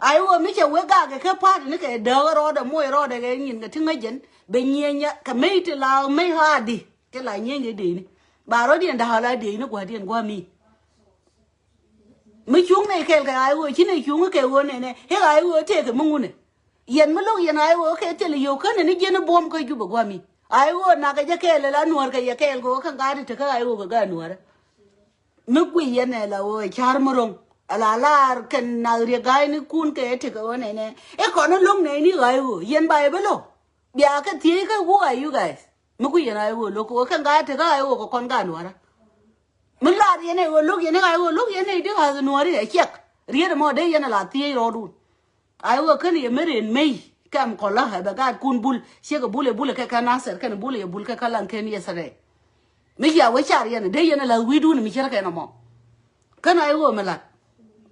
Ɣa̱c ɣöö mi cɛ wek gakɛ kɛ pa̱a̱t ni kɛ dääk rɔɔdɛ moc rɔɔdɛ kɛ nyin kɛ ti ŋäc jɛn bɛ nyieny kɛ mec ti la mec ɣa̱a̱di. Ti la nyieny kɛ dëëcni ba rɔ̱diɛn da̱a̱ la dëëcni gua̱diɛn gua̱ mi. Mi cuŋ nɛy kɛɛl kɛ ɣa̱c ɣöö ci nɛy cuŋ kɛ ɣöö nɛnɛ i̱ ɣa̱c ɣöö tëëkɛ mi ŋunɛ. Yɛn mi lo̱k yɛn ɣa̱c ɣöö kɛ thilɛ yio̱w känɛ ni jiɛn i̱ buɔ̱m kä Jubɛ gua̱ mi. Ɣa̱c ɣöö nakä jɛ kɛɛl ɛ la nuäär kɛ yɛ kɛɛl kɛ ɣöö kɛn gaat i̱ tekä ɣa̱c ɣöö kɛ gaat nuäärä. Mi guiy yɛn ɛ la ɣöö ɛ ca̱r mi ro̱ŋ ɛ la laar kɛn nath riek ga̱a̱cnikun kɛ ɛ tekɛ ɣöö nɛnɛ i̱ kɔn i̱ lo̱k nɛy ni ɣa̱c ɣöö yɛn ba yɛ bi lo̱k. Bia kɛ thiec kä who are you guys? Mi ku yɛn a i̱ ɣöö lo̱k kɛ ɣöö kɛn gaa tekɛ a i̱ ɣöö kɛ kɔn gaa nuäärä. Mi lar yɛn a i̱ ɣöö lo̱k yɛn a i̱ ɣöö lo̱k yɛn a i̱ di ɣa̱th nuäärä ɛ ciɛk. Riet ɛmɔ dee yɛn a la thiec rɔɔdun. A i̱ ɣöö kän yɛ mi rin mey kɛm kɔlä ɛ bɛ gaatkun bul ciek ɛ bul ɛ bul ɛ kɛ kɛ Nasir kɛn ɛ bul ɛ bul kɛ kɛ Laŋken yesterday. Mi cia wee car yɛn dee yɛn a la̱th wi̱i̱dun mi cärkɛ nɔmɔ. Kä na i̱ ɣöö mi la̱t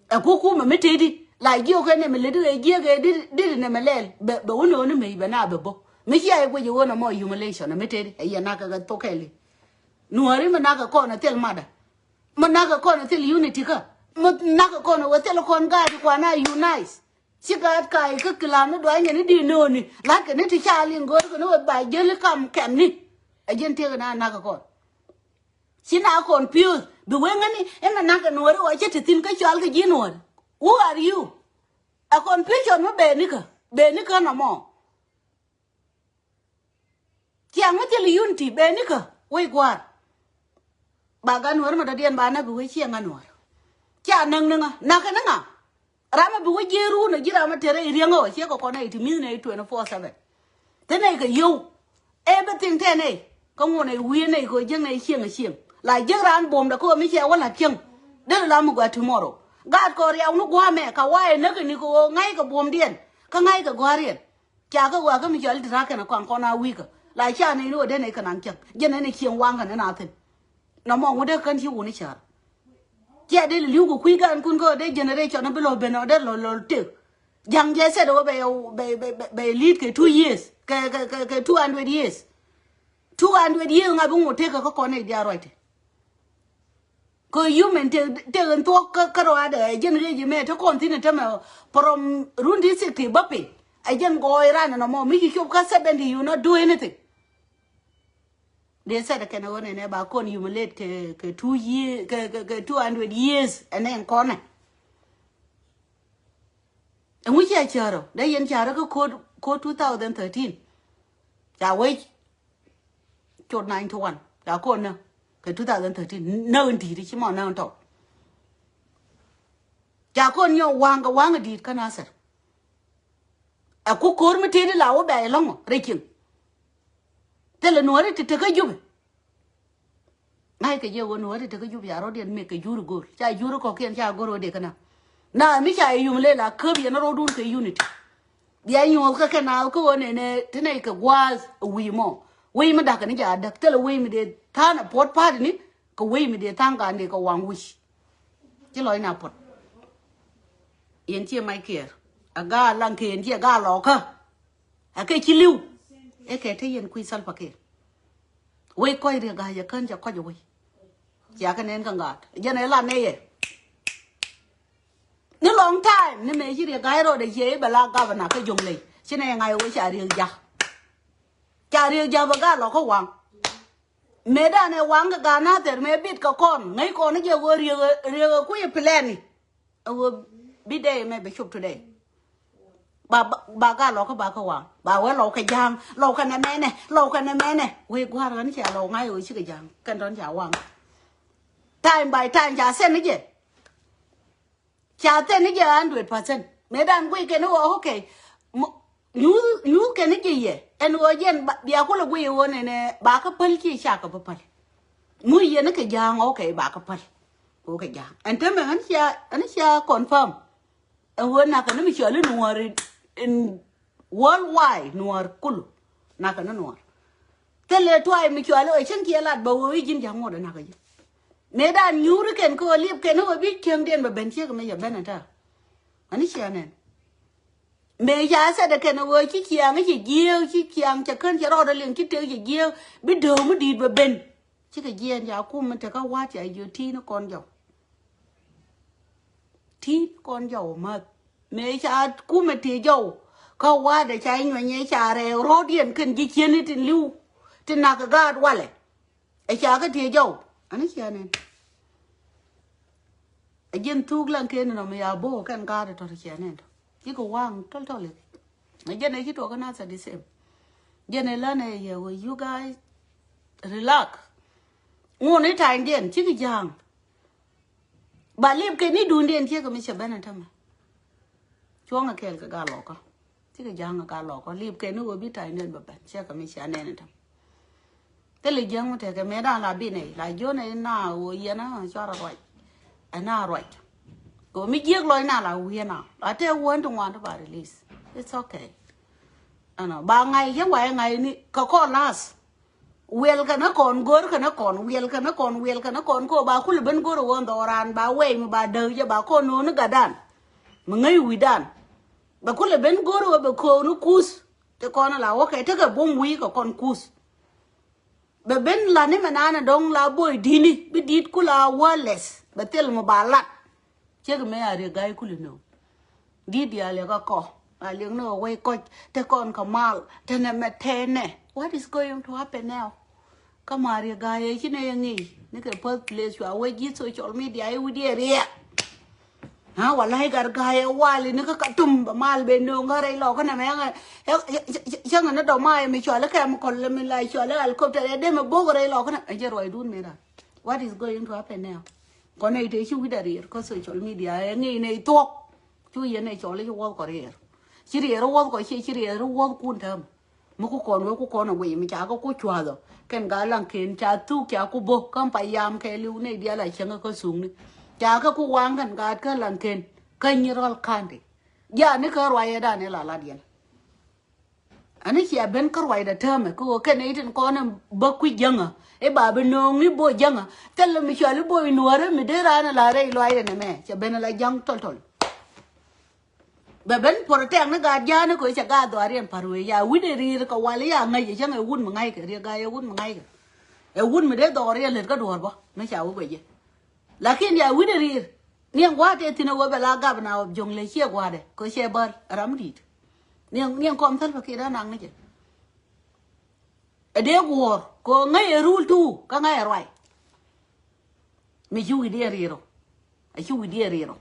ɛ kukumɛ mi tëëdi la jiök kɛ nɛmɛ lätdi kɛ jiäk ɛ dit nɛmɛ lɛl bɛ wä nööni mec bɛ na bɛ bä. Mi cia i̱ guic i̱ ɣöö nɔmɔ humiliation ɛ mi tëëdi ɛ yɛ nakä kɛ thok kɛɛli. Nuääri mi nakä kɔn ɛ thil madä. Mi nakä kɔn ɛ thil unity kä mi nakä kɔn ɛ wä thil kɔn gaat kuan a unite. Ci gaat ka̱a̱c kä kilam ni duany kɛ ni di nööni la̱t kɛ ni ti ca liŋ go̱o̱r kɛ ni wä ba jäli kam kɛmni. Ɛ ji̱n tiek na nakä kɔn. Ci na confuse bi weŋäni in na nak kɛ nuɔri wä cä ti thin kä cɔal kɛ ji̱ nuɔri. Who are you? A confusion mi beni kä beni kä nɔmɔ. Ciaŋ mi thil unity beni kä wec gua̱a̱r. Ba gan nuɔri ma dɔ̱diɛn ba na bi wec ciɛ ŋa nuɔri. Cia näk ni ŋa nak kɛ ni ŋa. Ram mi bi wä jiee ruun ɛ ji̱ ram mi te rɛy riäŋä ɔ ciɛ kɛ kɔn nɛy ti mi̱th nɛy twenty four seven. Te nɛy kɛ yio̱w. Everything te nɛy kä ŋuɔ nɛy wi̱i̱ nɛy kɛ jiäk nɛy cieŋ ɛ cieŋ la jiäk raan buɔ̱mdɛ kä ɣöö mi cɛ wä la̱t cieŋ. Derɛ la mi gɔaa tomorrow. Gaat kɔn riaw ni gua̱a̱mɛ ka wa̱a̱ ɛ näk kɛ ni kɛ ɣöö ŋa̱ckɛ buɔ̱mdiɛn kä ŋa̱ckɛ gɔ̱a̱riɛn. Ca kä wa̱a̱ kä mi cɔal ti ra̱a̱ kɛn ɛ kɔaŋ kɔn a wi̱i̱kä la ca nɛy ni ɣöö dee nɛy kɛ naŋ cieŋ jiɛn nɛy ni cieŋ waŋ kɛn ɛn a thi̱n. Nɔmɔ ŋut dee kän ci wuni ca̱r. Cia dee li̱w kɛ kui̱ gaankun kä dee generation bi lɔ ben ɔ dee lɔ lɔ tek. Ja̱ŋ jɛ sɛt ɔ bɛ bɛ bɛ bɛ lead kɛ two years kɛ kɛ kɛ kɛ two hundred years. Two hundred years ŋa bi ŋut tek kɛ kä kɔn i̱ diaal ruac ti. Kɛ human tek tek in thuɔk kä kä ruaadɛ ɛ jɛn rɛy jɛ mɛ te kɔn thi̱n in tämɛ from run ti sixty bä piny. Ɛ jɛn gɔɔy ran in ɔmɔ mi ci cop kä seventy you not do anything. Dee sɛt kɛn ɣöö nɛnɛ ba kɔn humiliate kɛ kɛ two year kɛ kɛ kɛ two hundred years ɛnɛ in kɔnɛ. Ɛŋu cia cäärä dee yɛn cäärä kä ko̱o̱t ko̱o̱t two thousand thirteen. Ca wec cot ninety one ca kɔn nä kɛ two thousand thirteen nä in di̱i̱t ci mɔ nä in tɔt. Ca kɔn nyɔk waŋ kɛ waŋ in di̱i̱t kä Nasir. Ɛ ku ko̱r mi tëëdi la wä bɛ ɛlɔ̱ŋ rɛy cieŋ. Thilɛ nuɔ̱ɔ̱ri ti tekä Jubɛ. Ŋa̱ckɛ jɛ ɣöö nuɔ̱ɔ̱ri ti tekä Jubɛ ca rɔ̱diɛn mɛk kɛ juri go̱o̱r. Ca juri kɔ̱kiɛn ca go̱r ɣöö dee kä na. Na mi ca yum lɛ la käp yɛn rɔɔdun kɛ unity. Bia nyuɔ̱th kä kɛ naath kä ɣöö nɛnɛ ti nɛy kɛ gua̱a̱th wi̱i̱ mɔ. Wec mi da̱k kɛ ni ca däk thilɛ wec mi dee tha̱a̱n ɛ puɔ̱t pa̱a̱tini. Kɛ wec mi dee tha̱a̱n gaa dee kɛ waŋ wi̱c. Ci lɔc na puɔ̱t. Yɛn ciɛ mac kiɛɛr a gaa laŋ kɛ yɛn ciɛ gaa lɔɔkä. A kɛ ci li̱w. Ɛ kɛ te yɛn kui̱ Salva Kiir. Wec kɔc Riek Gai yɛ kän cɛ kɔc wec. Cia kɛ nɛn kä ŋa̱a̱t jɛn ɛ la nɛy yɛ. Ni long time ni mëë ci Riek Gai rɔɔdɛ ciɛ i̱ bɛ la gavana kä Jonglei ci nɛy ŋa̱c wec ca Riek ja̱. Ca Riek ja̱ bɛ gaa lɔkä waŋ. Mëë danɛ waŋ kɛ gaat Nathɛr mëë bit kɛ kɔn ŋäc kɔn ni jɛ ɣöö Riek, Riek ɛ kui̱ plan ni. Ɛ ɣöö bi dee mɛ bɛ cop today. Ba, ba, ba gaa lɔkä ba kä waŋ ba wee lɔw kɛ ja̱a̱ŋ lɔw kɛ nɛ mɛnɛ lɔw kɛ nɛ mɛnɛ. Wee gua̱a̱r ɣän cia lɔw ŋa̱c ɣöö cikɛ ja̱a̱ŋ kɛn tɔn ca waŋ. Time by time ca sɛn ni jɛ. Ca thɛn ni jɛ hundred percent. Mëë dan guic kɛn ɣöö okay. Nyuuth, nyuuth kɛn ni jɛ yɛ ɛn ɣöö jɛn bia kulɛ guic ɣöö nɛnɛ ba kä päl ci ca kɛ bä päl. Mu yɛn ni kɛ ja̱a̱ŋ okay ba kä päl. Kɛ ɣöö kɛ ja̱a̱ŋ ɛn täämɛ ɛn cia, ɛn cia confirm. Ɛn ɣöö nakä ni mi cɔl i̱ nuɔ̱ɔ̱r in worldwide nuɔ̱ɔ̱r kulu. Nakä ni nuɔ̱ɔ̱r. Thilɛ tuay mi cuali ɣä cin kiɛ lat bä wee wi̱i̱ ji̱n ja̱ŋ ŋuɔ̱t anakä ji̱. Mëë dan nyuuri kɛn kä ɣä liep kɛn ɣä bi cieŋdiɛn bɛ ben ciek mi yɛ ben ata. Ani cia nɛn. Mëë ca sɛt ɛ kɛn ɣä ci ciaŋ ci jiëëk ci ciaŋ cɛ kän cɛ rɔɔdɛ liŋ ci tek cɛ jiëëk bi döök mi di̱i̱t bɛ ben. Cikɛ jiɛɛn ca kum mi tekä wa̱a̱t ca jiö ti̱i̱n kɔn jɔw. Ti̱i̱n kɔn jɔw ma̱th mëë ca kumɛ ti jɔw. Kä wa̱a̱dɛ ca nyuɛnyɛ ca rɛɛ ro̱o̱diɛn kɛn ji̱ cieni tin li̱w. Ti nak gaat walɛ. Ɛ ca kä ti jɔw. Ani cia nɛn. Ɛ ji̱n thuk lan ken nɔm ya bo̱o̱ kɛn gaat tɔt cia nɛn tɔ. Cikɛ waŋ tɔl tɔl i̱ ɛ jɛn ɛ ci tuɔk kä nath ɛ the same. Jɛn ɛ län ɛ yɛ wee you guys relax. Ŋun i̱ ta̱nydiɛn cikɛ ja̱a̱ŋ. Ba lip kɛ ni duundiɛn ciek kɛ mi cɛ ben ɛn tämɛ. Cuɔ̱ŋ ɛ kɛɛl kɛ gaa lɔkä. Cikɛ ja̱a̱ŋ ɛ gaa lɔkä lip kɛ ni ɣöö bi ta̱nydiɛn bɛ ben ciek kɛ mi cɛ anɛn ɛn tämɛ. Thilɛ jiäŋ mi tekɛ mëë da̱a̱n la bi nɛy la jiön ɛ na ɣöö yɛn a cuarɛ ruac. Ɛ na ruac. Kɛ ɣöö mi jiäk lɔc na la wi̱i̱ ɛn a la tëë wä ɛn ti ŋuan ti ba release. It's okay. Ɛnɔ ba ŋa̱c yɛn wa yɛ ŋa̱c ni kɛ kɔn la̱a̱th. Wiɛl kɛn ɛ kɔn go̱r kɛn ɛ kɔn wiɛl kɛn ɛ kɔn wiɛl kɛn ɛ kɔn kɛ ɣöö ba kulɛ ben go̱r ɛ ɣöö dhɔran ba wɛy mi ba däk jɛ ba kɔn no̱o̱ni gatdan. Mi ŋäc wi̱dan. Bɛ kulɛ ben go̱r ɛ ɣöö bɛ kööni kuth. Ti kɔn ɛ la wä kɛ tekɛ buɔ̱m wi̱i̱ kɛ kɔn kuth. Bɛ ben lat ni mɛ nanɛ dɔ̱ŋ la boy di̱ni bi di̱t ku la worthless bɛ thil mi ba lat. Ciek mëë a Riek Gai kuli nööŋ. Di̱t diaal yɛ kä kɔ a liɛŋ ni ɣä wec kɔc te kɔn kɛ mal te nɛ mɛ te nɛ. What is going to happen now? Kä ma Riek Gai ɛ ci nɛ yɛ ŋi̱i̱c ni kɛ first place cua wec ji̱ social media i̱ wi̱diɛ riɛk. Ha wala i̱ gat Gai ɛ wali ni kä Katum bɛ mal ben nööŋ kä rɛy lɔkä nɛ mɛ yɛŋɛ. Cäŋɛ ni dɔma yɛ mi cuali kɛm kɔl mi la cuali helicopter ɛ dee mɛ bok rɛy lɔkä nɛ ɛ jɛ ruacdun mi ran. What is going to happen now? Kɔn nɛy tëë ci wi̱cdɛ riɛr kä social media ɛ ŋi̱i̱c nɛy thuɔ̱k. Cu yɛn nɛy cɔl i̱ ci wuɔ̱th kɔ riɛr. Ci riɛr i̱ wuɔ̱th kɔ ci ci riɛr i̱ wuɔ̱th kun tääm. Mi ku kɔn wee ku kɔn ɛ guiy mi ca kä ku cua̱thɔ kɛn gaa laŋ ken ca thuk ca ku bo̱ kä payam kɛɛliw nɛy diaal a cäŋ kä thukni. Ca kä ku waŋ kɛn gaat kä laŋ ken kä Nyirol County. Ja̱a̱ni kä ruacɛ da̱a̱n i̱ la lat yɛn. Ani cia ben kä ruacdä täämɛ kä ɣöö kɛn i̱ tin kɔn in bä kui̱ jäŋä i̱ ba bi nööŋni bo̱o̱ jäŋä. Thilɛ mi cuali bo̱o̱ i̱ nuäärä mi dee raan in la rɛy luaacdɛ nɛmɛ cɛ ben in la ja̱ŋ tɔl tɔl. Bɛ ben protect ni gaat ja̱a̱ni kɛ ɣöö cɛ gaat dhɔaariɛn pa̱r wee ya wi̱cdɛ ri̱i̱r kɛ wal ya ŋäc cɛ cäŋ ɛ wut mi ŋa̱ckɛ Riek Gai ɛ wut mi ŋa̱ckɛ. Ɛ wut mi dee dhɔɔriɛn lät kä duɔ̱ɔ̱r bä mi ca wä guɛc jɛ. Lakin ya wi̱cdɛ ri̱i̱r. Niɛŋ gua̱a̱th tëë thi̱n ɛ ɣöö bɛ la governor of Jonglei ciɛ gua̱a̱dɛ kɛ cɛ bäl ram di̱i̱t. Niɛŋ, niɛŋ kɔm Salva Kiir ɛ naŋ ni jɛ. Ɛ dee guɔ̱ɔ̱r kɛ ɣöö ŋäc ɛ rule too kä ŋa̱c ɛ ruac. Mi ci wi̱cdiɛn ri̱i̱r ɔ. Ɛ ci wi̱cdiɛn ri̱i̱r ɔ.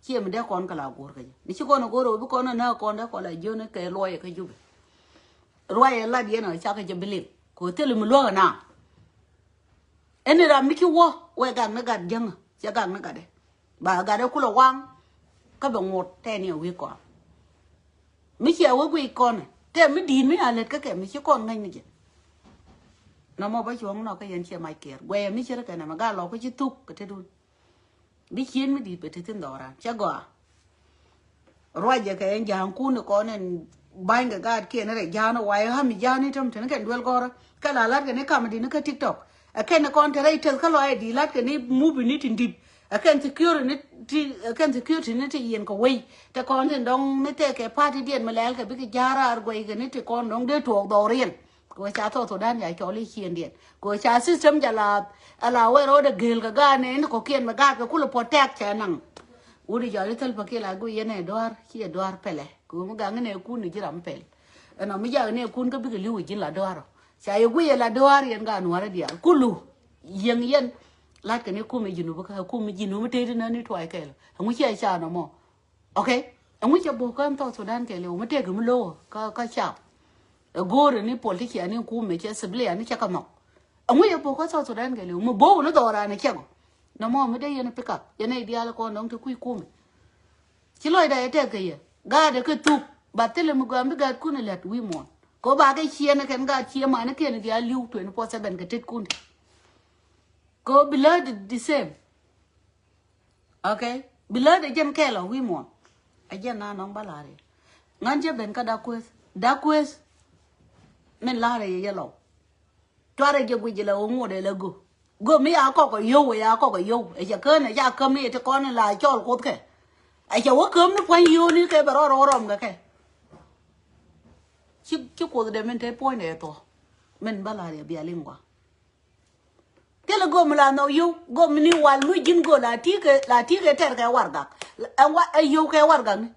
Ciɛ mi dee kɔn kɛ la guɔ̱ɔ̱r kä jɛ mi ci kɔn ɛ go̱o̱r ɛ ɣöö bi kɔn ɛ nääk kɔn dee kɔn la jiön ɛ kɛ luɔyɛ kä Jubɛ. Ruac ɛ lat yɛn ɔ cakɛ jɛ bi liŋ kɛ ɣöö thil mi luäk ɛ naŋ. Ɛn ni ram mi ci wä wɛ gak ni gat jäŋä cɛ gak ni gatdɛ. Ba gatdɛ kulɛ waŋ kä bɛ ŋot tɛn ni ɛ wi̱i̱ kɔn. Mi ciɛ wä guic kɔn ɛ tɛ mi di̱i̱t mi a lät kä kɛ mi ci kɔn ŋäc ni jɛ. Nɔmɔ bä cuɔ̱ŋ nɔ kä yɛn ciɛ mac kɛɛr guɛyɛ mi cɛ rɛ kɛn ɛmɛ gal lɔ kä ci thuk kɛ tetdun. Bi cien mi di̱i̱t bɛ te thi̱n dhɔran cɛ gɔaa. Ruacɛ kɛ ɛn ja̱a̱ŋ kun ni kɔn ɛn ba̱ny kɛ gaat kiɛn rɛ ja̱a̱n wayɛ ɣa̱mi ja̱a̱n i̱ täm teni kɛn duel gɔrä. Kɛ la la̱t kɛ ni kam di̱t ni kä TikTok ɛ kɛn ni kɔn te rɛy teth kä lɔ ɛ di̱t la̱t kɛ ni mubi ni tin di̱t. Ɛ kɛn security ni ti ɛ kɛn security ni ti yiɛn kɛ wei te kɔn tin dɔŋ mi tɛk kɛ party diɛn mi lɛl kɛ bikɛ ja̱a̱r raar guɛy kɛ ni ti kɔn dɔŋ dee tuɔɔk dhɔriɛn. Kɛ ɣöö ca South Sudan ya cɔl i̱ ciëndiɛn kɛ ɣöö ca system jɛ la ala wee ro̱o̱dɛ gel kɛ gaat ni ni kɔ̱kiɛn mi gaat kɛ kulɛ protect cɛ naŋ. Wut i̱ jɔl i̱ Salva Kiir la guiy yɛn ɛ dua̱r ciɛ dua̱r pɛlɛ kɛ ɣöö mi gak ni nɛ kun ni ji̱ ram pɛl. Ɛnɔ mi jak ni kun kä bikɛ li̱w i̱ ji̱ la dua̱r ɔ ca yɛ guiy yɛ la dua̱r yɛn gaat nuäärä diaal kulu. Yiëŋ yɛn la̱t kɛ ni kum i̱ ji̱ nup kä kum i̱ ji̱ nup mi tëë ti nä ni tuay kɛɛl ɛŋu ciɛ ca nɔmɔ. Okay. Ɛŋu cɛ bo̱o̱k kä ɛn South Sudan kɛɛliw mi tëëkɛ mi lo̱o̱ kä kä cap. Ɛ go̱o̱rɛ ni politician ni kumɛ cɛ civilian ni cɛ kɛ nhɔk. Ɛŋu cɛ bo̱o̱k kä South Sudan kɛɛliw mi bo̱o̱k ni dhɔran ɛ cɛ gɔ. Nɔmɔ mi dee yɛn pick up yɛn ɛ diaal kɔn dɔŋ ti kui̱ kumɛ. Ci lɔcda ɛ tɛth kɛ yɛ gaatɛ kɛ thuk. Ba thilɛ mi gɔam bi gaatkun ɛ lät wi̱i̱ muɔ̱ɔ̱n kɛ ɣöö ba kɛ ciɛn ɛ kɛn gaat ciɛ mani kɛn ɛ diaal li̱w twenty four seven kɛ tetkun. Kɛ ɣöö bi lät the same. Okay. Bi lät ɛ jɛn kɛɛl ɔ wi̱i̱ muɔ̱ɔ̱n. Ɛ jɛn na nɔŋ bä la̱r yɛ ŋän cä ben kä Da̱k Kueth. Da̱k Kueth. Min la̱r yɛ yɛ lɔw. Cuarɛ jɛ guic jɛ lɛ ɣöö ŋot ɛ lɛ go̱. Go̱ mi ya kɔk ɛ yio̱w ɛ ya kɔk ɛ yio̱w ɛ cɛ kään ɛ ca käm i̱ ti kɔn in la cɔl Kuoth kɛ. Ɛ cɛ wä käm ni pua̱ny yio̱w ni kɛ bɛ rɔ rɔ rɔm kɛ kɛ. Ci ci Kuoth dee min te puɔ̱nydɛ ɛ thuɔ̱k. Min bä la̱r yɛ bia liŋ gɔaa. Thilɛ gom la nhɔk yio̱w gom ni wal mi ji̱n go la ti̱i̱ kɛ la ti̱i̱ kɛ tɛr kɛ wargak. Ɛ wa ɛ yio̱w kɛ wargak ni.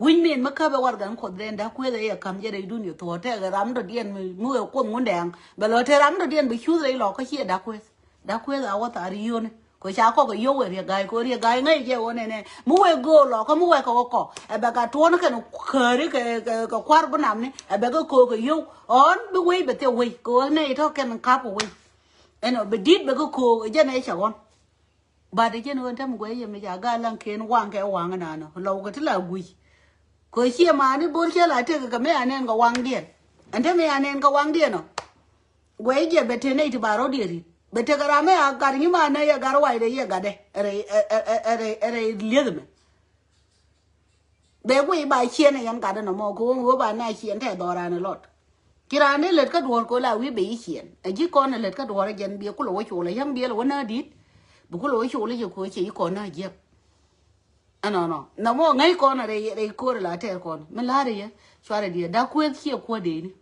Wi̱ny min mi käp ɛ wargak ni Kuoth rɛn Da̱k Kueth ɛ yɛ ka̱m jɛ rɛy duni thuɔ̱ɔ̱ tɛk ɛ ram dɔ̱diɛn mi mi wee Kuoth Ŋundɛɛŋ bɛ lɔ te ram dɔ̱diɛn bɛ cuth rɛy lɔk kä ciɛ Da̱k Kueth. Da̱k Kueth a wä thar yio̱ni. Kɛ ca kɔk kɛ yio̱w ɛ riɛk ga̱a̱c kɛ riɛk ga̱a̱c ŋäc jɛ wä nɛnɛ mi wee göök lɔ kä mi wee kɛ wä kɔ ɛ bɛ ka tuɔ̱n kɛn käri kɛ kɛ kɛ kua̱r bi nam ni ɛ bɛ kɛ köök kɛ yio̱w. Ɣɔn bi wei bɛ thil wei kɛ ɣöö nɛy tɔ̱ kɛn kap kɛ wei. Ɛn ɔ bi di̱t bɛ kɛ köök ɛ jɛn ɛ cɛ ɣɔn. Bat ɛ jɛn ɣöö tɛm guɛy yɛ mi ca gal laŋ ken waŋ kɛ waŋ ɛnan ɔ lɔw kɛ ti la guic. Kɛ ɣöö ciɛ maani bo̱r cɛ la tëk kɛ mi anɛn kɛ waŋdiɛn. Ɛn tɛm mi anɛn kɛ waŋdiɛn ɔ. Guɛy jɛ bɛ te nɛy ti ba rɔ̱diɛn ri̱t bɛ tekɛ ram mi a gat nyi ma nɛy ɛ gat ruacdɛ yɛ gatdɛ. Rɛy rɛy rɛy lieth mɛ. Bɛ guiy ba ciɛn ɛ yɛn gat ɛn ɛmɔ kɛ ɣöö ɣöö ba na ciɛn tɛ dhɔran ɛ lɔt. Ci raan dee lät kä duɔ̱ɔ̱r kɛ ɣöö la wi̱i̱ bɛ yi ciɛn ɛ ji̱ kɔn ɛ lät kä duɔ̱ɔ̱r ɛ jɛn biɛ kulɛ wä col ɛ yäŋ biɛl ɛ wä na di̱t. Bi kulɛ wä col ɛ jɛ kɛ ɣöö cɛ yi kɔn na jiäk. Ɛnɔnɔ nɔmɔ ŋäc kɔn rɛy rɛy ko̱r la tɛɛr kɔn mi la̱rä yɛ. Cuarɛ diɛ Da̱k Kueth ciɛ kuädeni.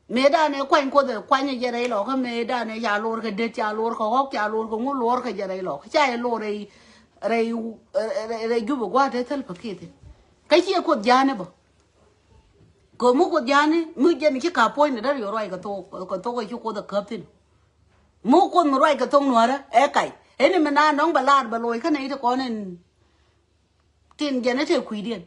Mëëdan ɛ kuany Kuoth ɛ kuany ɛ jɛ rɛy lɔkä mëëdan ɛ ca lor kɛ det ca lor kɛ ɣɔk ca lor kɛ ŋu lor kɛ jɛ rɛy lɔkä ca ɛ lor rɛy rɛy rɛy Jubɛ gua̱a̱th te thäl pakithi. Kä ciɛ Kuoth ja̱a̱n ɛ bä. Kɛ mi Kuoth ja̱a̱n ɛ mi jɛn ci ka̱p puɔ̱ny ni där yɔ ruac kɛ thok kɛ thok ɛ ci Kuoth ɛ käp thi̱n. Mi Kuoth mi ruac kɛ thok nuäärä ɛ kac ɛn ɛ mi na nɔŋ bɛ laar bɛ loc kä nɛy ti kɔn ɛn. Tin jɛn ɛ tëë kui̱diɛn.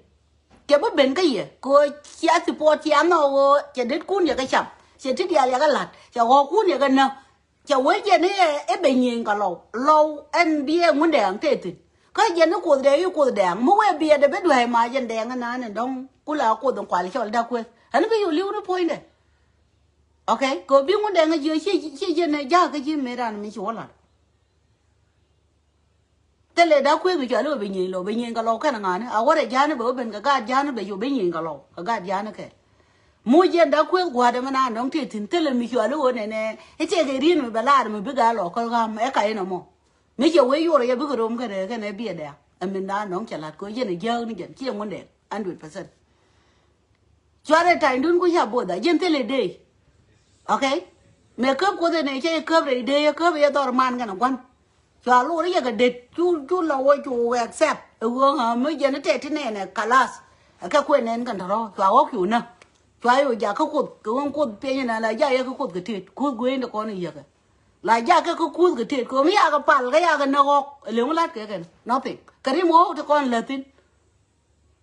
Cɛ bi ben kä yɛ kɛ ɣöö cia thipɔt cia nhɔk ɣöö cɛ detkun yɛ kɛ cam cɛ ti diaal yɛ kɛ la̱t cɛ ɣɔɔkun yɛ kɛ näk. Cɛ wee jɛn i̱ ɛ bɛ nyieny kɛ lɔw lɔw ɛn bi ɛ ŋun dɛɛŋ tëë thi̱n. Kä jɛn i̱ Kuoth dɛɛŋ i̱ Kuoth dɛɛŋ mi wee biɛt ɛ bi duäi ma jɛn dɛɛŋ inan in dɔ̱ŋ ku la Kuoth in kual cɔl Da̱k Kueth ɛn bi yɛ li̱w ni puɔ̱nydɛ. Okay kɛ ɣöö bi ŋun dɛɛŋ ɛ jiö ci jɛn ɛ ja̱a̱k kä ji̱ mëë ran mi ci wä la̱t. Thilɛ Da̱k Kueth mi cuali wä bi nyieny lɔw bi nyieny kɛ lɔw kɛn ŋa̱ni a wä rɛ ja̱a̱ni bɛ wä ben kɛ gaat ja̱a̱ni bɛ cu bi nyieny kɛ lɔw kɛ gaat ja̱a̱ni kɛ. Mu jiɛn Da̱k Kueth gua̱a̱dɛ mi na nɔŋ tëë thi̱n thilɛ mi cuali wä nɛnɛ. I̱ tëëkɛ ri̱n mi bɛ laar mi bi gaa lɔw kä ɣa̱m ɛ kac inɔ mɔ. Mi cɛ wee yuɔr yɛ bikɛ rom kɛnɛ kɛnɛ biɛ dɛ̈ɛ̈ŋ ɛ min na nɔŋ cɛ la̱t kɛ wä jiɛn ɛ jiääk ni jɛn ciɛ ŋun dɛɛŋ. Hundred percent. Cuarɛ tany dun ku ca both a jiɛn thilɛ dee. Okay. Mëë käp Kuoth ɛn ɛ cɛ yɛ käp rɛy dee yɛ käp yɛ dhɔr man kɛn ɛ gua̱n. Cua lor yɛ kɛ det cu cu la wä cu accept ɛ ɣöö ɣä mi jɛn tɛt ti nɛn ɛ kalas. Ɛ kɛ kuɛ nɛn kɛn tɔ̱rɔ cua ɣɔk cu nä. Cua yɛ wä jak kä Kuoth kɛ ɣöö Kuoth piɛny ɛn ala jak yɛ kä Kuoth kɛ tet Kuoth guey in ti kɔn in yäkɛ. La jak kɛ kä Kuoth kɛ tet kɛ ɣöö mi yakɛ pal kɛ yakɛ nä ɣɔk ɛ leŋ wä lat kɛ kɛn nothing kɛ rim ɣɔk ti kɔn läthin.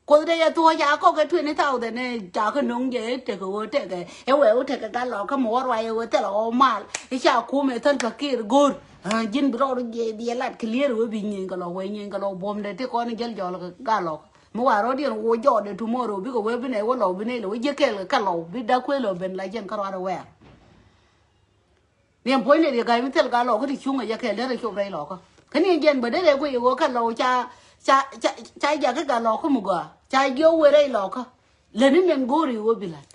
Kuoth dee yɛ thuɔ̱ɔ̱c ca kɔk kɛ twenty thousand ɛ ca kä no̱ŋ jɛ ɛ tekɛ ɣöö tekɛ ɛ wee ɣöö tekɛ gat lɔk kä mi wä ruac ɛ ɣöö thilɛ ɣɔw mal. I̱ ca kum ɛ thäl pakiɛɛr go̱o̱r. Ji̱n bi rɔɔd jɛ bi yɛ lat clear ɛ ɣöö bi nyieny kɛ lɔk wee nyieny kɛ lɔk buɔ̱mdɛ ti kɔn jäl jɔl kɛ gat lɔk. Mi wa rɔɔdiɛn ɣöö jɔɔdɛ tomorrow bikɛ wee bi nɛy wä lɔk bi nɛy lɛ wä jiäk kɛɛl kɛ kä lɔk bi Da̱k Kueth lɔ ben la jɛn kä ruac ɛ wɛɛr. Ni ɛn puɔ̱ny ni riɛk ga̱a̱c mi thil gal lɔkä ti cuŋ ɛ jɛ kɛɛl derɛ cop rɛy lɔkä. Kä ni ɛn jiɛn bä derɛ guic ɛ ɣöö kɛ lɔw ca ca ca ca jakä gal lɔkä mi gɔaa ca jiök wee rɛy lɔkä. Lätni nɛn go̱o̱ri ɣöö bi la̱t.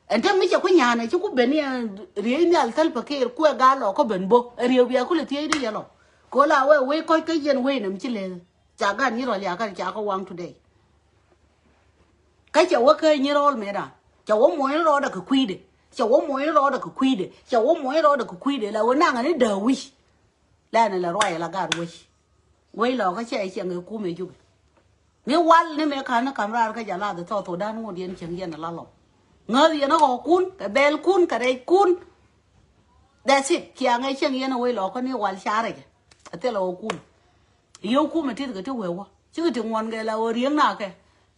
Ɛn te mi cɛ ku nya̱a̱n ɛ ci ku ben ni ɛn riey nhial thäl pä kɛɛl kuɛ gal lɔkä ben bo̱ ɛ riey bia kulɛ thiec di yɛ lɔ. Kɛ ɣöö la wee wec kɔc kä yɛn wec nɛm ci leth. Ca gat nyi rɔl yakä ca kä waŋ today. Kä cɛ wä kä nyi rɔɔl mëë dan cɛ wä muɔ̱ny rɔɔdɛ kɛ kui̱dɛ. Cɛ wä muɔ̱ny rɔɔdɛ kɛ kui̱dɛ. Cɛ wä muɔ̱ny rɔɔdɛ kɛ kui̱dɛ la wä naŋ ni dääk wi̱c. Lɛn la ruac la gat wec. Wec lɔkä cɛ ciɛŋ kɛ kumɛ jupɛ. Mi wal ni mëë ka̱n ni ka̱m raar kä jɛ lath thɔɔth wä dan ŋot yɛn cieŋ yɛn la lɔw. Ŋäth yɛn ɣɔɔkun kɛ bɛɛlkun kɛ rɛckun. That's it. Ciaŋ ɛ cieŋ yɛn wec lɔkä ni wal carɛ jɛ. Ɛ thilɛ ɣɔɔkun. Yio̱w kumɛ tith kɛ ti wee wä cikɛ ti ŋuɔn kɛ la ɣöö rieŋ nakɛ.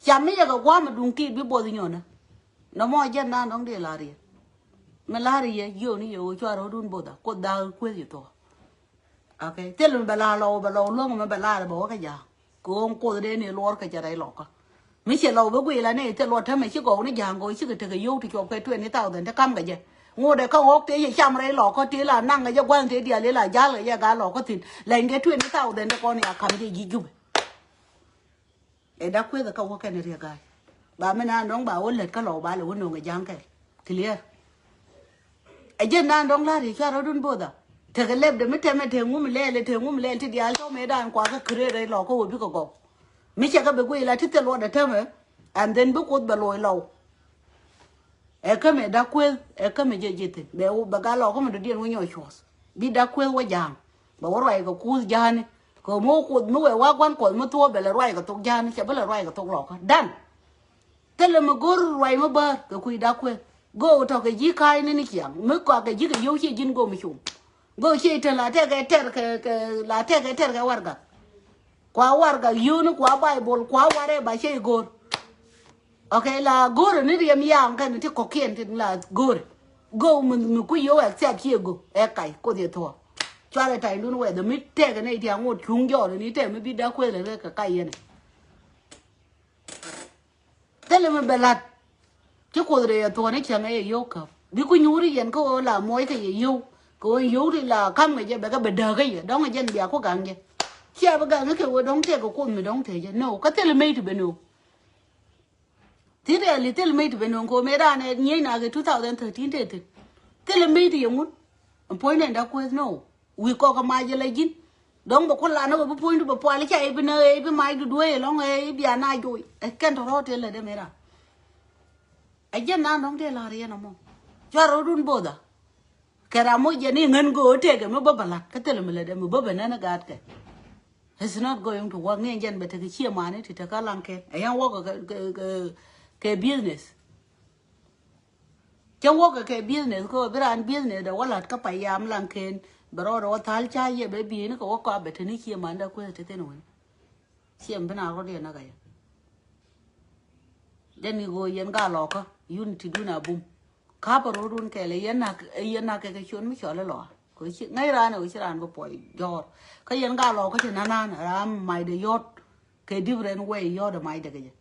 Cam mi yɛ kɛ gua̱a̱m ɛ duŋ tiit bi buɔth nyɔnä. Nɔmɔ jɛn na nɔŋ dee la riɛk. Mi la riɛk yio̱w ni yɛ ɣöö cua rɔ̱dun both a kuoth da̱a̱k kueth yi thuɔ̱k. Okay, thil mi bɛ la lɔw bɛ lɔw luäŋ mi bɛ la rɛ bɛ wä kä ja̱a̱ŋ. Kɛ ɣöö kuoth dee ni luɔr kɛ cɛ rɛy lɔkä. Mi ciɛ lɔw bi guiy la ni thil luɔt tämɛ ci gɔw ni ja̱a̱ŋ gɔw cikɛ tekɛ yio̱w ti cuɔp kɛ twenty thousand ti kam kɛ jɛ. Ŋot ɛ kä ɣɔk tëë yɛ cam rɛy lɔkä tëë la naŋ kɛ jɛ gua̱n tëë diaal yɛ la ja̱l kɛ jɛ gaa lɔkä thi̱n lɛny kɛ twenty thousand ti kɔn ya ka̱m jɛ ji̱ jupɛ. Ɛ dak kueth kä wä kɛn riɛk ga̱a̱c. Ba mi naan dɔ̱ŋ ba wä lät kä lɔw ba lɛ wä no̱o̱ŋ ɛ ja̱a̱ŋ kɛl. Clear. Ɛ jɛn naan dɔ̱ŋ la̱r yɛ cuarɛ run both a. Tekɛ lɛpdɛ mi tɛmɛ te ŋum lɛɛl te ŋum lɛɛl ti diaal tɔ̱ mëë daan kuakä kere rɛy lɔkä wä bikɛ gɔw. Mi cɛ kɛ bi guiy la ti thil luɔtdɛ tɛmɛ. And then bi kuoth bɛ loc lɔw. Ɛ kämɛ dak kueth ɛ kämɛ jɛ ji̱ thi̱n bɛ bɛ gal lɔkä mi dɔ̱diɛn wä nyɔk cuɔth. Bi dak kueth wä ja̱a̱ŋ bɛ wä ruac kɛ kuuth ja̱a̱ni. Kɛ mi wä kuoth mi wee wa gua̱n kuɔth mi thuɔ̱ɔ̱p bɛ lɛ ruac kɛ thok ja̱a̱ni cɛ bi lɛ ruac kɛ thok lɔkä dan. Thilɛ mi go̱r ruac mi bäär kɛ kui̱ dak kueth. Go̱o̱k tɔ̱ kɛ ji̱ ka̱a̱cni ni ciaŋ mi kɔak kɛ ji̱ kɛ yio̱w ciɛ ji̱n go̱o̱k mi cum. Go̱o̱k ciɛ itän la tɛkɛ tɛr kɛ kɛ la tɛkɛ tɛr kɛ warɛgak. Kua warɛgak yio̱wni kua Baibol kua warɛ ba ciɛ igo̱r. Okay, la go̱o̱rɛ ni riɛm yaŋ kɛn ti kɔ̱kiɛn tin la go̱o̱rɛ. Go̱o̱k mi mi ku yio̱w accept ciɛ go̱o̱k ɛ kac koth yɛ thuɔ̱ɔ̱k. Cuarɛ ta̱ydun wɛth mi tɛkɛ nɛy ti aŋot cuŋ jɔɔr ni tɛk mi bi dak kueth lɛ rɛ kɛ kac yɛn. Thilɛ mi bɛ la̱t. Ci kuoth rɛy ɛ thuɔ̱ɔ̱n i̱ cäŋ ɛ yɛ yio̱w käp bi ku nyuuri yɛn kä ɣöö la muɔc kɛ yɛ yio̱w. Kɛ ɣöö yio̱w ti la ka̱m kɛ jɛ bɛ kɛ bɛ dääk kä yɛ dɔ̱ŋ ɛ jɛn bia ku gaŋ jɛ. Cia bi gaŋ kɛ ɣöö dɔ̱ŋ tɛk kɛ kuoth mi dɔ̱ŋ tɛk jɛ no kä thilɛ mec ti ben ɣöö. Thil rɛɛli thil mec ti ben ɣöö kɛ ɣöö mëë raan ɛ nyiec nak kɛ two thousand thirteen tëë thi̱n. Thilɛ mec ti yɛ ŋun. Ɛn puɔ̱nydɛ ɛn dak kueth no. Wi̱i̱ kɔk kɛ mac jɛ la ji̱n. Dɔ̱ŋ bɛ ku lan ɛ wä bi puɔ̱nydu bɛ pual i̱ ca i̱ bi näk ɛ i̱ bi macdu dueec ɛlɔ̱ŋ ɛ i̱ bia na joc ɛ kɛn tɔ̱ rɔ̱ɔ̱t tëë lätdɛ mëë ran. Ɛ jɛn nan dɔ̱ŋ tëë la̱r yɛn ɛmɔ. Cuarɛ rɔ̱dun both a. Kɛ ram mɔ jɛn i̱ ŋän go̱o̱k tëëkɛ mi bä bä la̱t kä thilɛ mi lätdɛ mi bä bä nän i̱ gaatkɛ. It's not going to work ni ɛ jɛn bɛ tekɛ ciɛ mani ti tekä laŋ kɛ ɛ yɛn wäkɛ kɛ kɛ kɛ business. Cä wäkɛ kɛ business kä bi raan business dɛ wä la̱t kä payam laŋ ken bɛ rɔɔdɛ wä thal ca yɛ bɛ bi̱i̱ni kɛ wä kɔa bɛ te ni ciɛ manda kueth te thin wän. Ciɛ mi bi na rɔɔd yɛ näk ɛ yɛ. Jɛn ni ɣöö yɛn gaa lɔkä unity dun a bum. Ka̱pä rɔɔdun kɛɛl ɛ yɛn nak ɛ yɛn nak kɛ kɛ ciön mi cɔl ɛ lɔa. Kɛ ci ŋäc raan ɛ ɣöö ci raan bi puɔc jɔɔr kä yɛn gaa lɔkä ti nanan raan macdɛ yɔt. Kɛ different way yɔt ɛ macdɛ kɛ jɛ.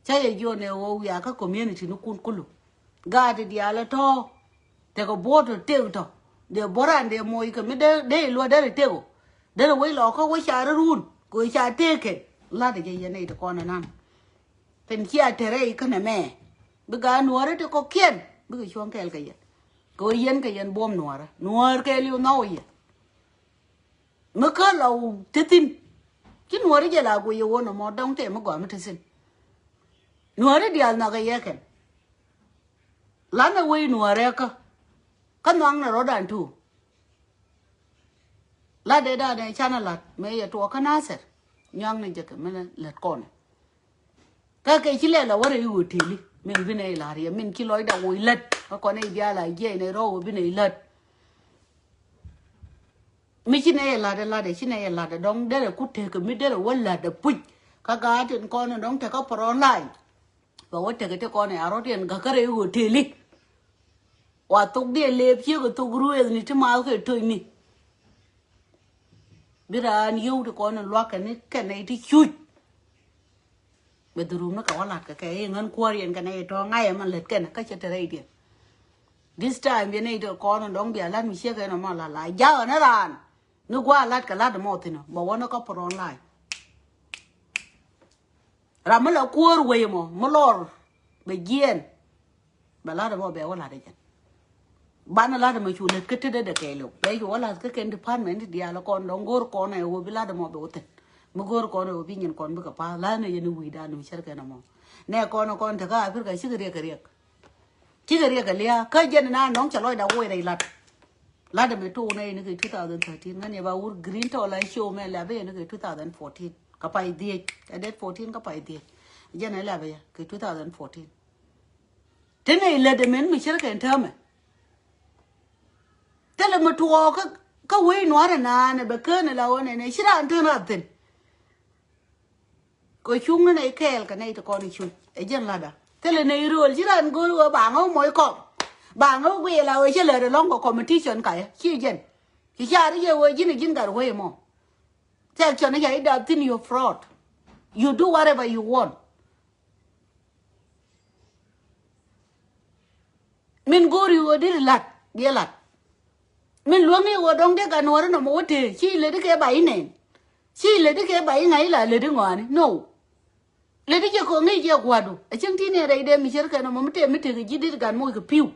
Ca yɛ jiɔn ɛ ɣöö wiakä community ni kun kulu. Gaat ti diaal ɛ tɔ̱. Tekɛ buɔ̱t tɔ tek tɔ. Dee buɔ̱t ran dee moc kɛ mi dee dee luɔ̱t derɛ tek ɔ. Derɛ wec lɔkä wec ca rɛ run kɛ wec ca tek kɛ. La̱t ɛ jɛ yɛn nɛy ti kɔn ɛ nan. Pɛn cia te rɛy känɛ mɛ. Bi gaat nuɔ̱ɔ̱rä ti kɔ̱kiɛn bikɛ cuɔ̱ŋ kɛɛl kɛ yɛn. Kɛ wec yɛn kɛ yɛn buɔ̱m nuɔ̱ɔ̱rä nuɔ̱ɔ̱r kɛɛl iw nhɔw yɛ. Mi kä lɔ te thi̱n. Ci nuɔ̱ɔ̱ri jɛ la guiy yɛ wä nɔmɔ dɔ̱ŋ tëë mi gɔaa mi te thi̱n. Nuɔ̱ɔ̱ri diaal nhɔakɛ yɛ kɛn. Lanɛ wec nuɔ̱ɔ̱rɛ kä. Kä nhɔaknɛ rɔ̱dan tuur. Lat dee danɛ canɛ la̱t mëë yɛ tuɔɔk kä Nathɛr. Nyuaknɛ jɛ kɛ mi lät kɔnɛ. Kä kɛ ci lɛl a wä rɛy ɣöö tëëli min binɛ i̱ la̱r yɛ min ci lɔcdɛ woc lät kä kɔnɛ i̱ diaal a jiɛc nɛ rɔw ɣöö binɛ i̱ lät. Mi ci nɛ yɛ la̱t ɛ la̱t ɛ ci nɛ yɛ la̱t ɛ dɔ̱ŋ derɛ ku tekɛ mi derɛ wä la̱t ɛ puc. Kä gaat tin kɔn ɛ dɔ̱ŋ tekɛ pɔrɔn la̱a̱c. Bɛ wä tekɛ ti kɔn ɛ a rɔ̱t yɛn ga̱kä rɛy ɣöö tëëli. Wa thok diɛ lëëp ciek ɛ thok ruëëthni ti maath kɛ to̱cni. Bi raan yio̱w ti kɔn in lua̱kɛ ni kɛn nɛy ti cuc. Bɛ dhurumni kɛ wä la̱t kɛ kɛ i̱ ŋän kuäär yɛn kɛ nɛy tɔ̱ ŋa̱c ɛmɛ lät kɛn kä cɛ te rɛydiɛn. This time yɛn nɛy ti kɔn dɔ̱ŋ bia la̱t mi ciek ɛn ɛmɔ la la ja̱a̱n ɛ raan. Ni gua̱a̱ la̱t kɛ la̱t ɛmɔ thi̱n ɔ bɛ wä ni kä put online. Ram mi la kuäär wec ɛmɔ mi lɔr bɛ jiɛɛn. Bɛ la̱t ɛmɔ bɛ wä la̱t ɛ jɛn. Banɛ la̱t ɛmɔ cu lät kä tetdä dɛ kɛɛliw bɛ cu wä la̱t kä kɛn department ti diaal kɔn dɔ̱ŋ go̱o̱r kɔn ɛ wä bi la̱t ɛmɔ bɛ wä thi̱n. Mi go̱o̱r kɔn ɛ wä bi nyin kɔn bikɛ pa̱a̱th la̱t ni yɛn i̱ wi̱i̱dan mi cär kɛn ɛmɔ. Nɛ kɔn ɛ kɔn tekä Africa cikɛ riɛk kɛ riɛk. Cikɛ riɛk ɛ lia̱a̱ kä jɛn na nɔŋ cɛ lɔcda wä rɛy la̱t. La̱t ɛmɛ to̱o̱k nɛ yɛn kɛ two thousand thirteen ŋän yɛ ba wur green tɔ la show mɛ lɛ bɛ yɛn kɛ two thousand fourteen kä pay dhiec ɛ date fourteen kä pay dhiec. Jɛn ɛ lɛ bɛ yɛ kɛ two thousand fourteen. Ti nɛ ilät ɛmɛn mi cär kɛn täämɛ. Thilɛ mi tuɔɔk kä wec nua̱rɛ naanɛ bɛ kään ɛ la wä nɛnɛ ci raan tën rat thi̱n. Kɛ cuŋni nɛy kɛɛl kɛ nɛy ti kɔn i̱ cuc ɛ jɛn la̱tda. Thilɛ nɛy rööl ci raan go̱o̱ri wä ba ŋäw mɔc kɔm. Ba ŋäw guiɛ la wee cä lät ɛlɔ̱ŋ kɛ competition kayä ci jɛn. Ci car i̱ yɛ wee ji̱n ɛ ji̱n gat wee mɔ. Section i̱ ca i̱ dap thi̱n, you fraud. You do whatever you want. Min go̱o̱ri ɣöö deri la̱t biɛ la̱t. Min luäŋni ɣöö dɔ̱ŋ dee gat nuɔ̱ɔ̱ri nɔmɔ wä tëë ci ledi kɛ ba i̱ nɛn. Ci ledi kɛ ba i̱ ŋa̱c ila ledi ŋɔaani no. Ledi jɛ ko̱ŋ ŋi̱i̱c jɛ gua̱du a cieŋ ti̱n in rɛy dee mi cär kɛn nɔmɔ mi tëë mi tëë kɛ ji̱ deri gat moc kɛ pi̱w.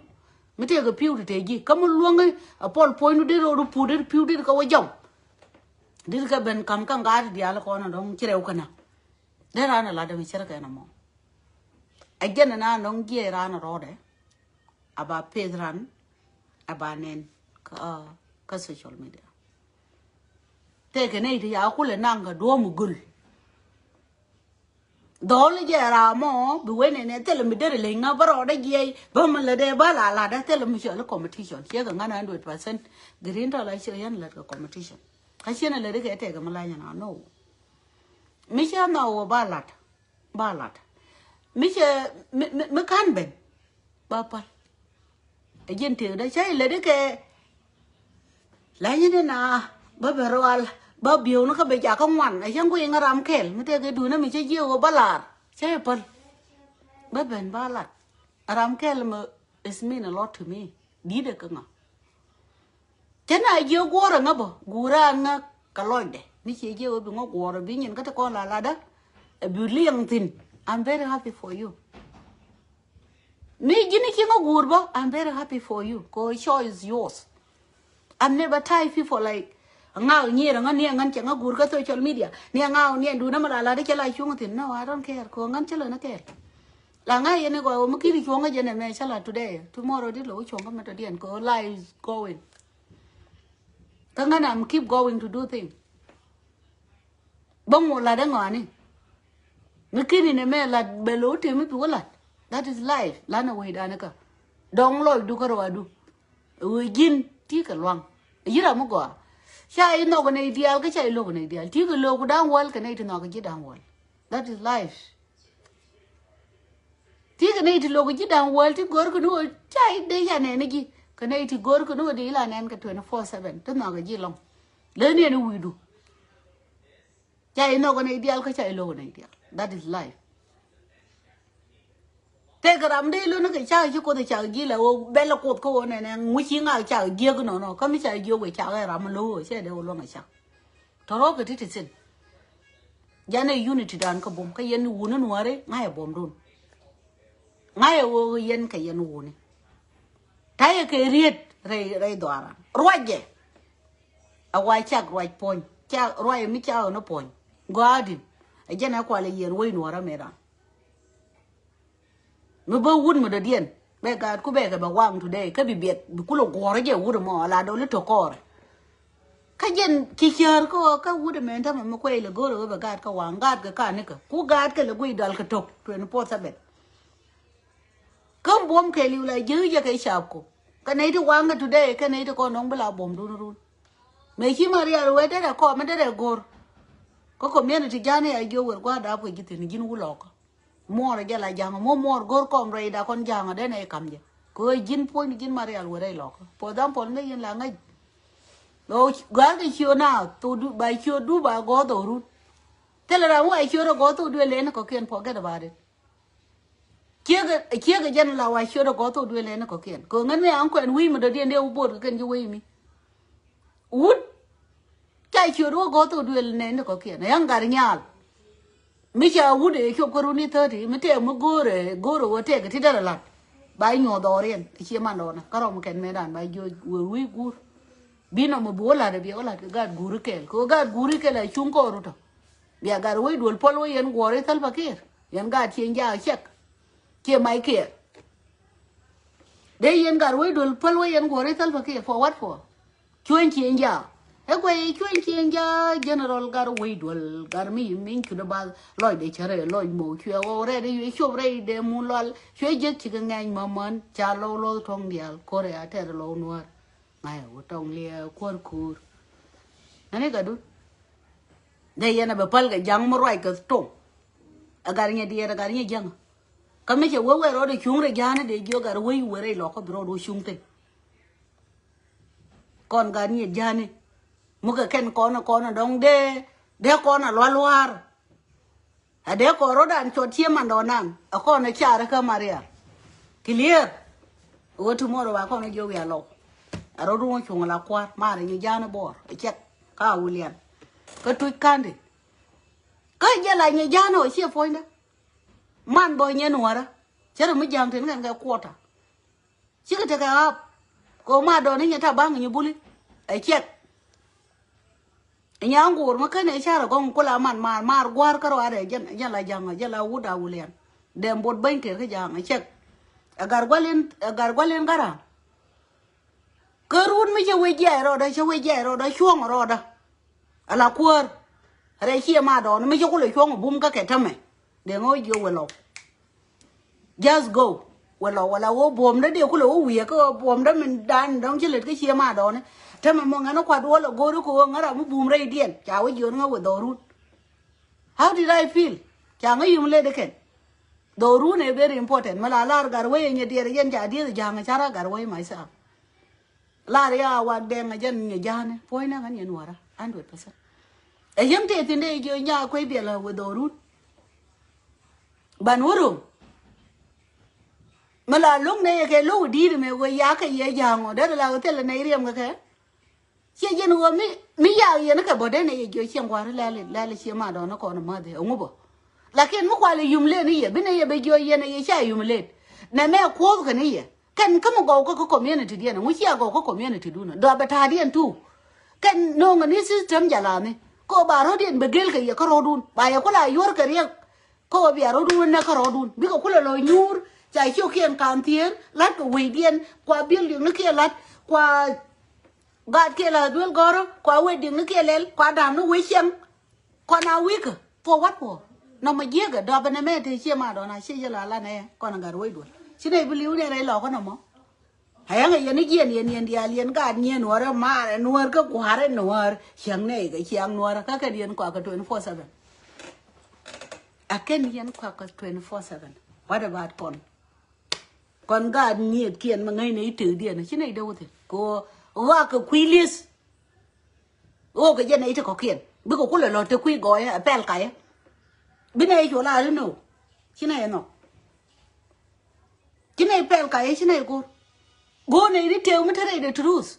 Mi tëë kɛ pi̱w ti tëë ji̱ kä mi luäŋni a pɔl puɔ̱nydu deri ɣöö du puut deri pi̱w deri kɛ wä jɔw. Deri kɛ ben ka̱m kä ŋa̱a̱t diaal kɔn a dɔ̱ŋ ci rɛw kɛn a dee raan a la̱t dee mi cär kɛn nɔmɔ. Ɛ jɛn ɛn a nɔŋ jiɛc raan rɔɔdɛ. A ba peth ran a ba nɛn kä, kä social media. Tëëkɛ nɛy ti ya kulɛ naŋ kɛ duɔ̱ɔ̱m göl. Dhɔl jɛ ram mɔ bi wen ɛn ɛ thilɛ mi derɛ leny ŋa bä rɔɔdɛ jiɛc bä mi lɛ dee bä la latdɛ thilɛ mi cɔl i̱ competition ciɛ kɛ ŋa̱n hundred percent. Green tɔ la ciɛ yɛn lät kɛ competition. Kä ciɛn ɛ lät ikɛ tëëkɛ mi lany ɛn a no. Mi cä nhɔk wä ba lat. Ba lat mi cɛ mi, mi, mi ka̱n ben. Ba päl. Ɛ ji̱n tëëkdä cä ilɛ di kɛ. Lany ni na bä ben rual bä bieu ni kä ben jakä ŋuan ɛ cä ŋui̱ ŋä ram kɛl mi tëëkɛ duundä mi cä jiɛ wä ba lar cä ipäl. Bä ben ba lat ram kɛl mi is mean a lot to me. Di̱t ɛ kä ŋä. Cä na jiɛ guɔ̱ɔ̱rɛ ŋä bä guurä an ŋä kɛ lɔcdɛ mi ciɛ jiɛ wä bi ŋä guɔ̱ɔ̱rɛ bi nyin kä ti kɔn la latdä. Ɛ bi liɛŋ thi̱n. I'm very happy for you. Mi ji̱n ci ŋä guur bä, I'm very happy for you. Kɛ choice is yours. I'm never tie people like ŋa nyier ŋä niɛ ŋän cɛ ŋä guur kä social media niɛ ŋa niɛ duun amä la latdä cɛ la cuŋ thi̱n. No, I don't care. Kɛ ŋän cä lä ni kɛɛl. La ŋa̱c yɛn i̱ gɔaa wä mi ki̱n i̱ cuɔ̱ŋ kä jɛn ɛmɛ cä la today. Tomorrow di lo̱ wä cuɔ̱ŋ kä mɛ tɔ̱diɛn kɛ wä life is going. Kä ŋän am keep going to do thing. Bä ŋuɔ lat ɛŋɔani. Mi ki̱n in ɛmɛ lat bɛ lo̱ wä tëë mi bi wä lat. That is life. Lanɛ wecdan ikä dɔ̱ŋ lɔcdu kä rɔadu. Ɛ wee ji̱n ti kɛ luaŋ. Ɛ yi̱ ram mi gɔaa. Ca i̱ nhɔk nɛy diaal kä ca i̱ lo̱k nɛy diaal ti kɛ lo̱k da̱ŋ wäl kɛ nɛy ti nhɔk ji̱ da̱ŋ wäl. That is life. Ti kɛ nɛy ti lo̱k ji̱ da̱ŋ wäl ti gör kɛ ni ɣöö ca i̱ dee ca nɛn ni ji̱ kɛ nɛy ti gör kɛ ni ɣöö dee i̱ la nɛn kɛ twenty four seven ti nhɔk ji̱ lɔŋ. Leni ɛn i̱ wi̱i̱du. Ca i̱ nhɔk nɛy diaal kä ca i̱ lo̱k nɛy diaal. That is life. Tëëkɛ ram dee lo̱n kɛ cak ci Kuoth cak ji̱ la ɣöö bɛl Kuoth kä ɣöö nɛnɛ ŋuci ŋak cak jiäk nɔnɔ kä mi ca jiök wee cak ɛ ram lo̱k ɣöö cɛ dee wä luäŋ ɛ cak. Tɔ̱rɔ̱ kɛ ti ti thi̱n. Janɛ unity dan kä bum kä yɛn wuni nuääri ŋa̱cɛ bumdun. Ŋa̱cɛ ɣöö yɛn kɛ yɛn wuni. Ta̱yɛ kɛ riet rɛy rɛy dhuaran ruacɛ. A wa cak ruac puɔ̱ny cak ruac mi cak ɣän puɔ̱ny. Gɔaa din. A jɛn a kualɛ yɛn wec nuäärä mëëdan. Mi bä wut mi dɔ̱diɛn bɛ gaat ku bɛ kɛ bɛ waŋ today kä bi biɛt bi kulɛ guɔ̱ɔ̱rä jɛ wut mɔ a la dɔli tɔ̱ kɔɔrɛ. Kä jɛn ci cäär kä kä wut mɛ tämɛ mi kuɛy lɛ go̱o̱rɛ wee bɛ gaat kä waŋ gaat kɛ ka̱n nikɛ ku gaat kɛ lɛ guiy dɔal kɛ to̱k twenty four seven. Kä buɔ̱m kɛɛliw la jiäk jɛ kɛ capku kɛ nɛy ti waŋ kɛ today kɛ nɛy ti kɔn nɔŋ bi la buɔ̱mdun run. Mëë ci Maria wee derɛ kɔm mi derɛ go̱r. Kä community ja̱a̱n ya jiök wer gua̱a̱r dap kɛ ji̱ thi̱n ji̱n wulɔkä. Muɔɔr jɛ la ja̱ŋ mɔ muɔɔr go̱r kɔm rɛy da kɔn ja̱ŋ dee nɛ kam jɛ. Kɛ ɣöö ji̱n puɔ̱ny ji̱n Maria wee rɛy lɔkä. For example ŋäc yɛn la ŋäc. Lɔ gɔ̱a̱r kɛ cio na thok du ba cio du ba gɔ̱a̱r dhɔrun. Thilɛ ram wa cio rɛ gɔ̱a̱r thok du ɛ len kɔ̱kiɛn forget about it. Ciekɛ ciekɛ jɛn la wa ciöt ɛ gɔ̱th ɔ duël ɛn kɔ̱kiɛn kɛ ɣän mi an kuɛn wi̱i̱ mi dɔ̱diɛn dee wä bo̱o̱t kɛ kɛn ji̱ wei mi. Wut ca ciöt wä gɔ̱th ɔ duël nɛn kɔ̱kiɛn ɛ ya̱ŋ gat nyaal. Mi ca wut ɛ cop kä runi thirty mi tɛɛk mi go̱o̱rɛ go̱o̱rɛ wä tɛɛk ɛ ti dɛr ɛ la̱t. Ba nyuɔ̱th ɔɔriɛn ɛ cie mandɔɔnä kä rɔm kɛn mëëdan ba jiöc wä wi̱i̱ guur. Bi nɔmɔ bi wä la̱t ɛ biɛ wä la̱t kɛ gaat guuri kɛɛl kɛ wä gaat guuri kɛɛl a cuŋ kɔɔru tɔ. Bia gat wec duɔl päl wä yɛn guɔ̱ɔ̱ri Salva Kiir yɛn gaat cieŋ jaak cɛk. Cie mac kiɛɛr. Dee yɛn gat wec duɔl päl wä yɛn guɔ̱ɔ̱ri Salva Kiir for what for? Cueny cieŋ jaak. Ɛ guɛy cueny cieŋ jaak general gat wec duɔl gat mi yi min cudä bath lɔc dee cärɛ lɔc mok cuɛ ɣɔw rɛɛt i̱ yuɛ cop rɛy dee mun lual cuɛ jieth cikɛ ŋɛny mämän ca lɔw lɔth tuɔ̱ŋ diaal ko̱rɛ a tɛr lɔw nuäär. Ŋa̱c a wä tɔŋ liɛ kuäär kuur. Ŋäni gatdu. Dee yɛn a bɛ päl kɛ ja̱ŋ mi ruac kɛ toŋ. A gat nyɛ diɛɛr a gat nyɛ jäŋä. Kä mi cɛ wee wee rɔɔdɛ cuŋ rɛ ja̱a̱ni dee jiök gat wee wee rɛy lɔkä bi rɔɔd wä cuŋ thi̱n. Kɔn gat nyɛ ja̱a̱ni. Mukɛ kɛn kɔn kɔn dɔŋ dee dee kɔn a lual luaar. A dee kɔn rɔ̱dan cɔt cie mandɔ nan a kɔn a car kä Maria. Clear. Wä tomorrow ba kɔn a jiök wi̱i̱ a lɔw. A rɔ̱du wä cuŋ la kua̱r mar a nyɛ ja̱a̱n a bɔɔr a cɛk ka a wulian. Kä tuc ka̱ndi. Kä jɛ la nyɛ ja̱a̱n a wä cie puɔ̱nydä. Man bɔ nyɛ nuäärä. Cärɛ mi ja̱a̱ŋ tin kɛn kɛ kuɔta. Cikɛ tekɛ ɣap. Kɛ ɣöö ma dɔɔni nyɛ ta ba̱ŋ nyɛ buli. Ɛ cɛk. Nya ŋuur mi känɛ carɛ gɔŋ kula man maar maar gua̱a̱r kä ruaadɛ jɛn jɛn la ja̱ŋ jɛn la wut a wulian. Dɛm bot bäny kër kä ja̱ŋ ɛ cɛk. Ɛ gar gua̱l in ɛ gar gua̱l in gara̱a̱ŋ. Kä run mi cɛ wec jiac rɔɔdä cɛ wec jiac rɔɔdä cuɔ̱ŋ rɔɔdä. Ala kuäär. Rɛy ciɛ ma dɔɔn mi cɛ kulɛ cuɔ̱ŋ bum kä kɛ tämɛ. Dee ŋä wec jiök wɛ lɔw. Just go. Wala wala wä buɔ̱mdä dee kulɛ wä wiee kä buɔ̱mdä min dan dɔ̱ŋ ci lät kä cie ma dɔɔni. Tämɛ mɔ ŋɛn kuat wä lɛ go̱o̱ri kɛ wä ŋära mi bum rɛydiɛn ca wä jiön ŋä wä dhɔrun. How did I feel? Ca ŋä yum lät ikɛn. Dhɔrun ɛ very important mi la lar gar wei ɛ nyɛ diɛɛr yɛn ca dieth ja̱a̱ŋ ca ra gar wei myself. Lar ya wak dɛŋ a jɛn nyɛ ja̱a̱ni puɔ̱nynɛ ɣän yɛn wara hundred percent. Ɛ yäŋ tëë thi̱n dee jiö nya kuec biɛl a wä dhɔrun. Ban wä ro̱ŋ. Mi la lo̱ŋ nɛ yɛ kɛ lo̱k di̱i̱t mɛ wee ya kɛ yɛ ja̱a̱ŋ ɔ derɛ la wä thilɛ nɛy riɛm kɛ kɛ. Ciɛ jɛn wä mi mi ya yɛn kɛ bä den nɛ yɛ jiö cieŋ kua̱r lɛl lɛl cie ma dɔn kɔn mäth ɛ ŋu bä. Lakin mi kual yum len i̱ yɛ bi nɛ yɛ bɛ jiö yɛn ɛ yɛ ca yum len. Nɛ mɛ kuoth kɛ ni yɛ. Kɛn kä mi gɔw kä kä community diɛn ŋu cia gɔw kä community dun dɔa bɛ ta̱a̱ diɛn tu. Kɛn no̱o̱ŋ ni system jalani. Kä ba rɔ̱diɛn bɛ gel kɛ yɛ kä rɔ̱dun ba yɛ kula yuɔr kɛ riɛk. Kä bia rɔ̱dun wä nɛ kä rɔ̱dun bikɛ kula lɔ nyuur. Ca ciokiɛn kan thier lat kɛ wecdiɛn kua building ni kiɛ lat kua gat kiɛ la duel gɔrɔ kua wecdiɛn ni kiɛ lɛl kua dam ni wec cɛŋ. Kɔn a wikä puɔ wat puɔ. Nɔmɔ jiäkä dɔpɛ nɛ mɛ te cie ma dɔn a cie jɛ la la nɛ kɔn a gat wec duɔl ci nɛ bi liw nɛ rɛy lɔkä nɔmɔ. A yɛŋ a yɛn i̱ jiɛn yɛn yɛn diaal yɛn gaat nyieen nuäärä maarɛ nuäär kä gua̱a̱rɛ nuäär ciaŋ nɛ ikɛ ciaŋ nuäärä kä kɛn yɛn kuakä twenty four seven. A kɛn yɛn kuakä twenty four seven. What about kɔn? Kɔn gaat nyieth kiɛn ma ŋäcnɛ i̱ tëkdiɛn ci nɛy dee wä thi̱n kɛ ɣöö ɣɔakɛ kui̱ li̱eth. Ɣöö kɛ jɛ nɛy ti kɔ̱kiɛn bikɛ kulɛ lɔ te kui̱ gɔɔyä ɛ pɛl kayä. Bi nɛy cu la ri nöö ci nɛy ɛ nhɔk. Ci nɛy pɛl kayä ci nɛy ko̱r. Go̱o̱r nɛy ri tëëk mi te rɛy de turuth.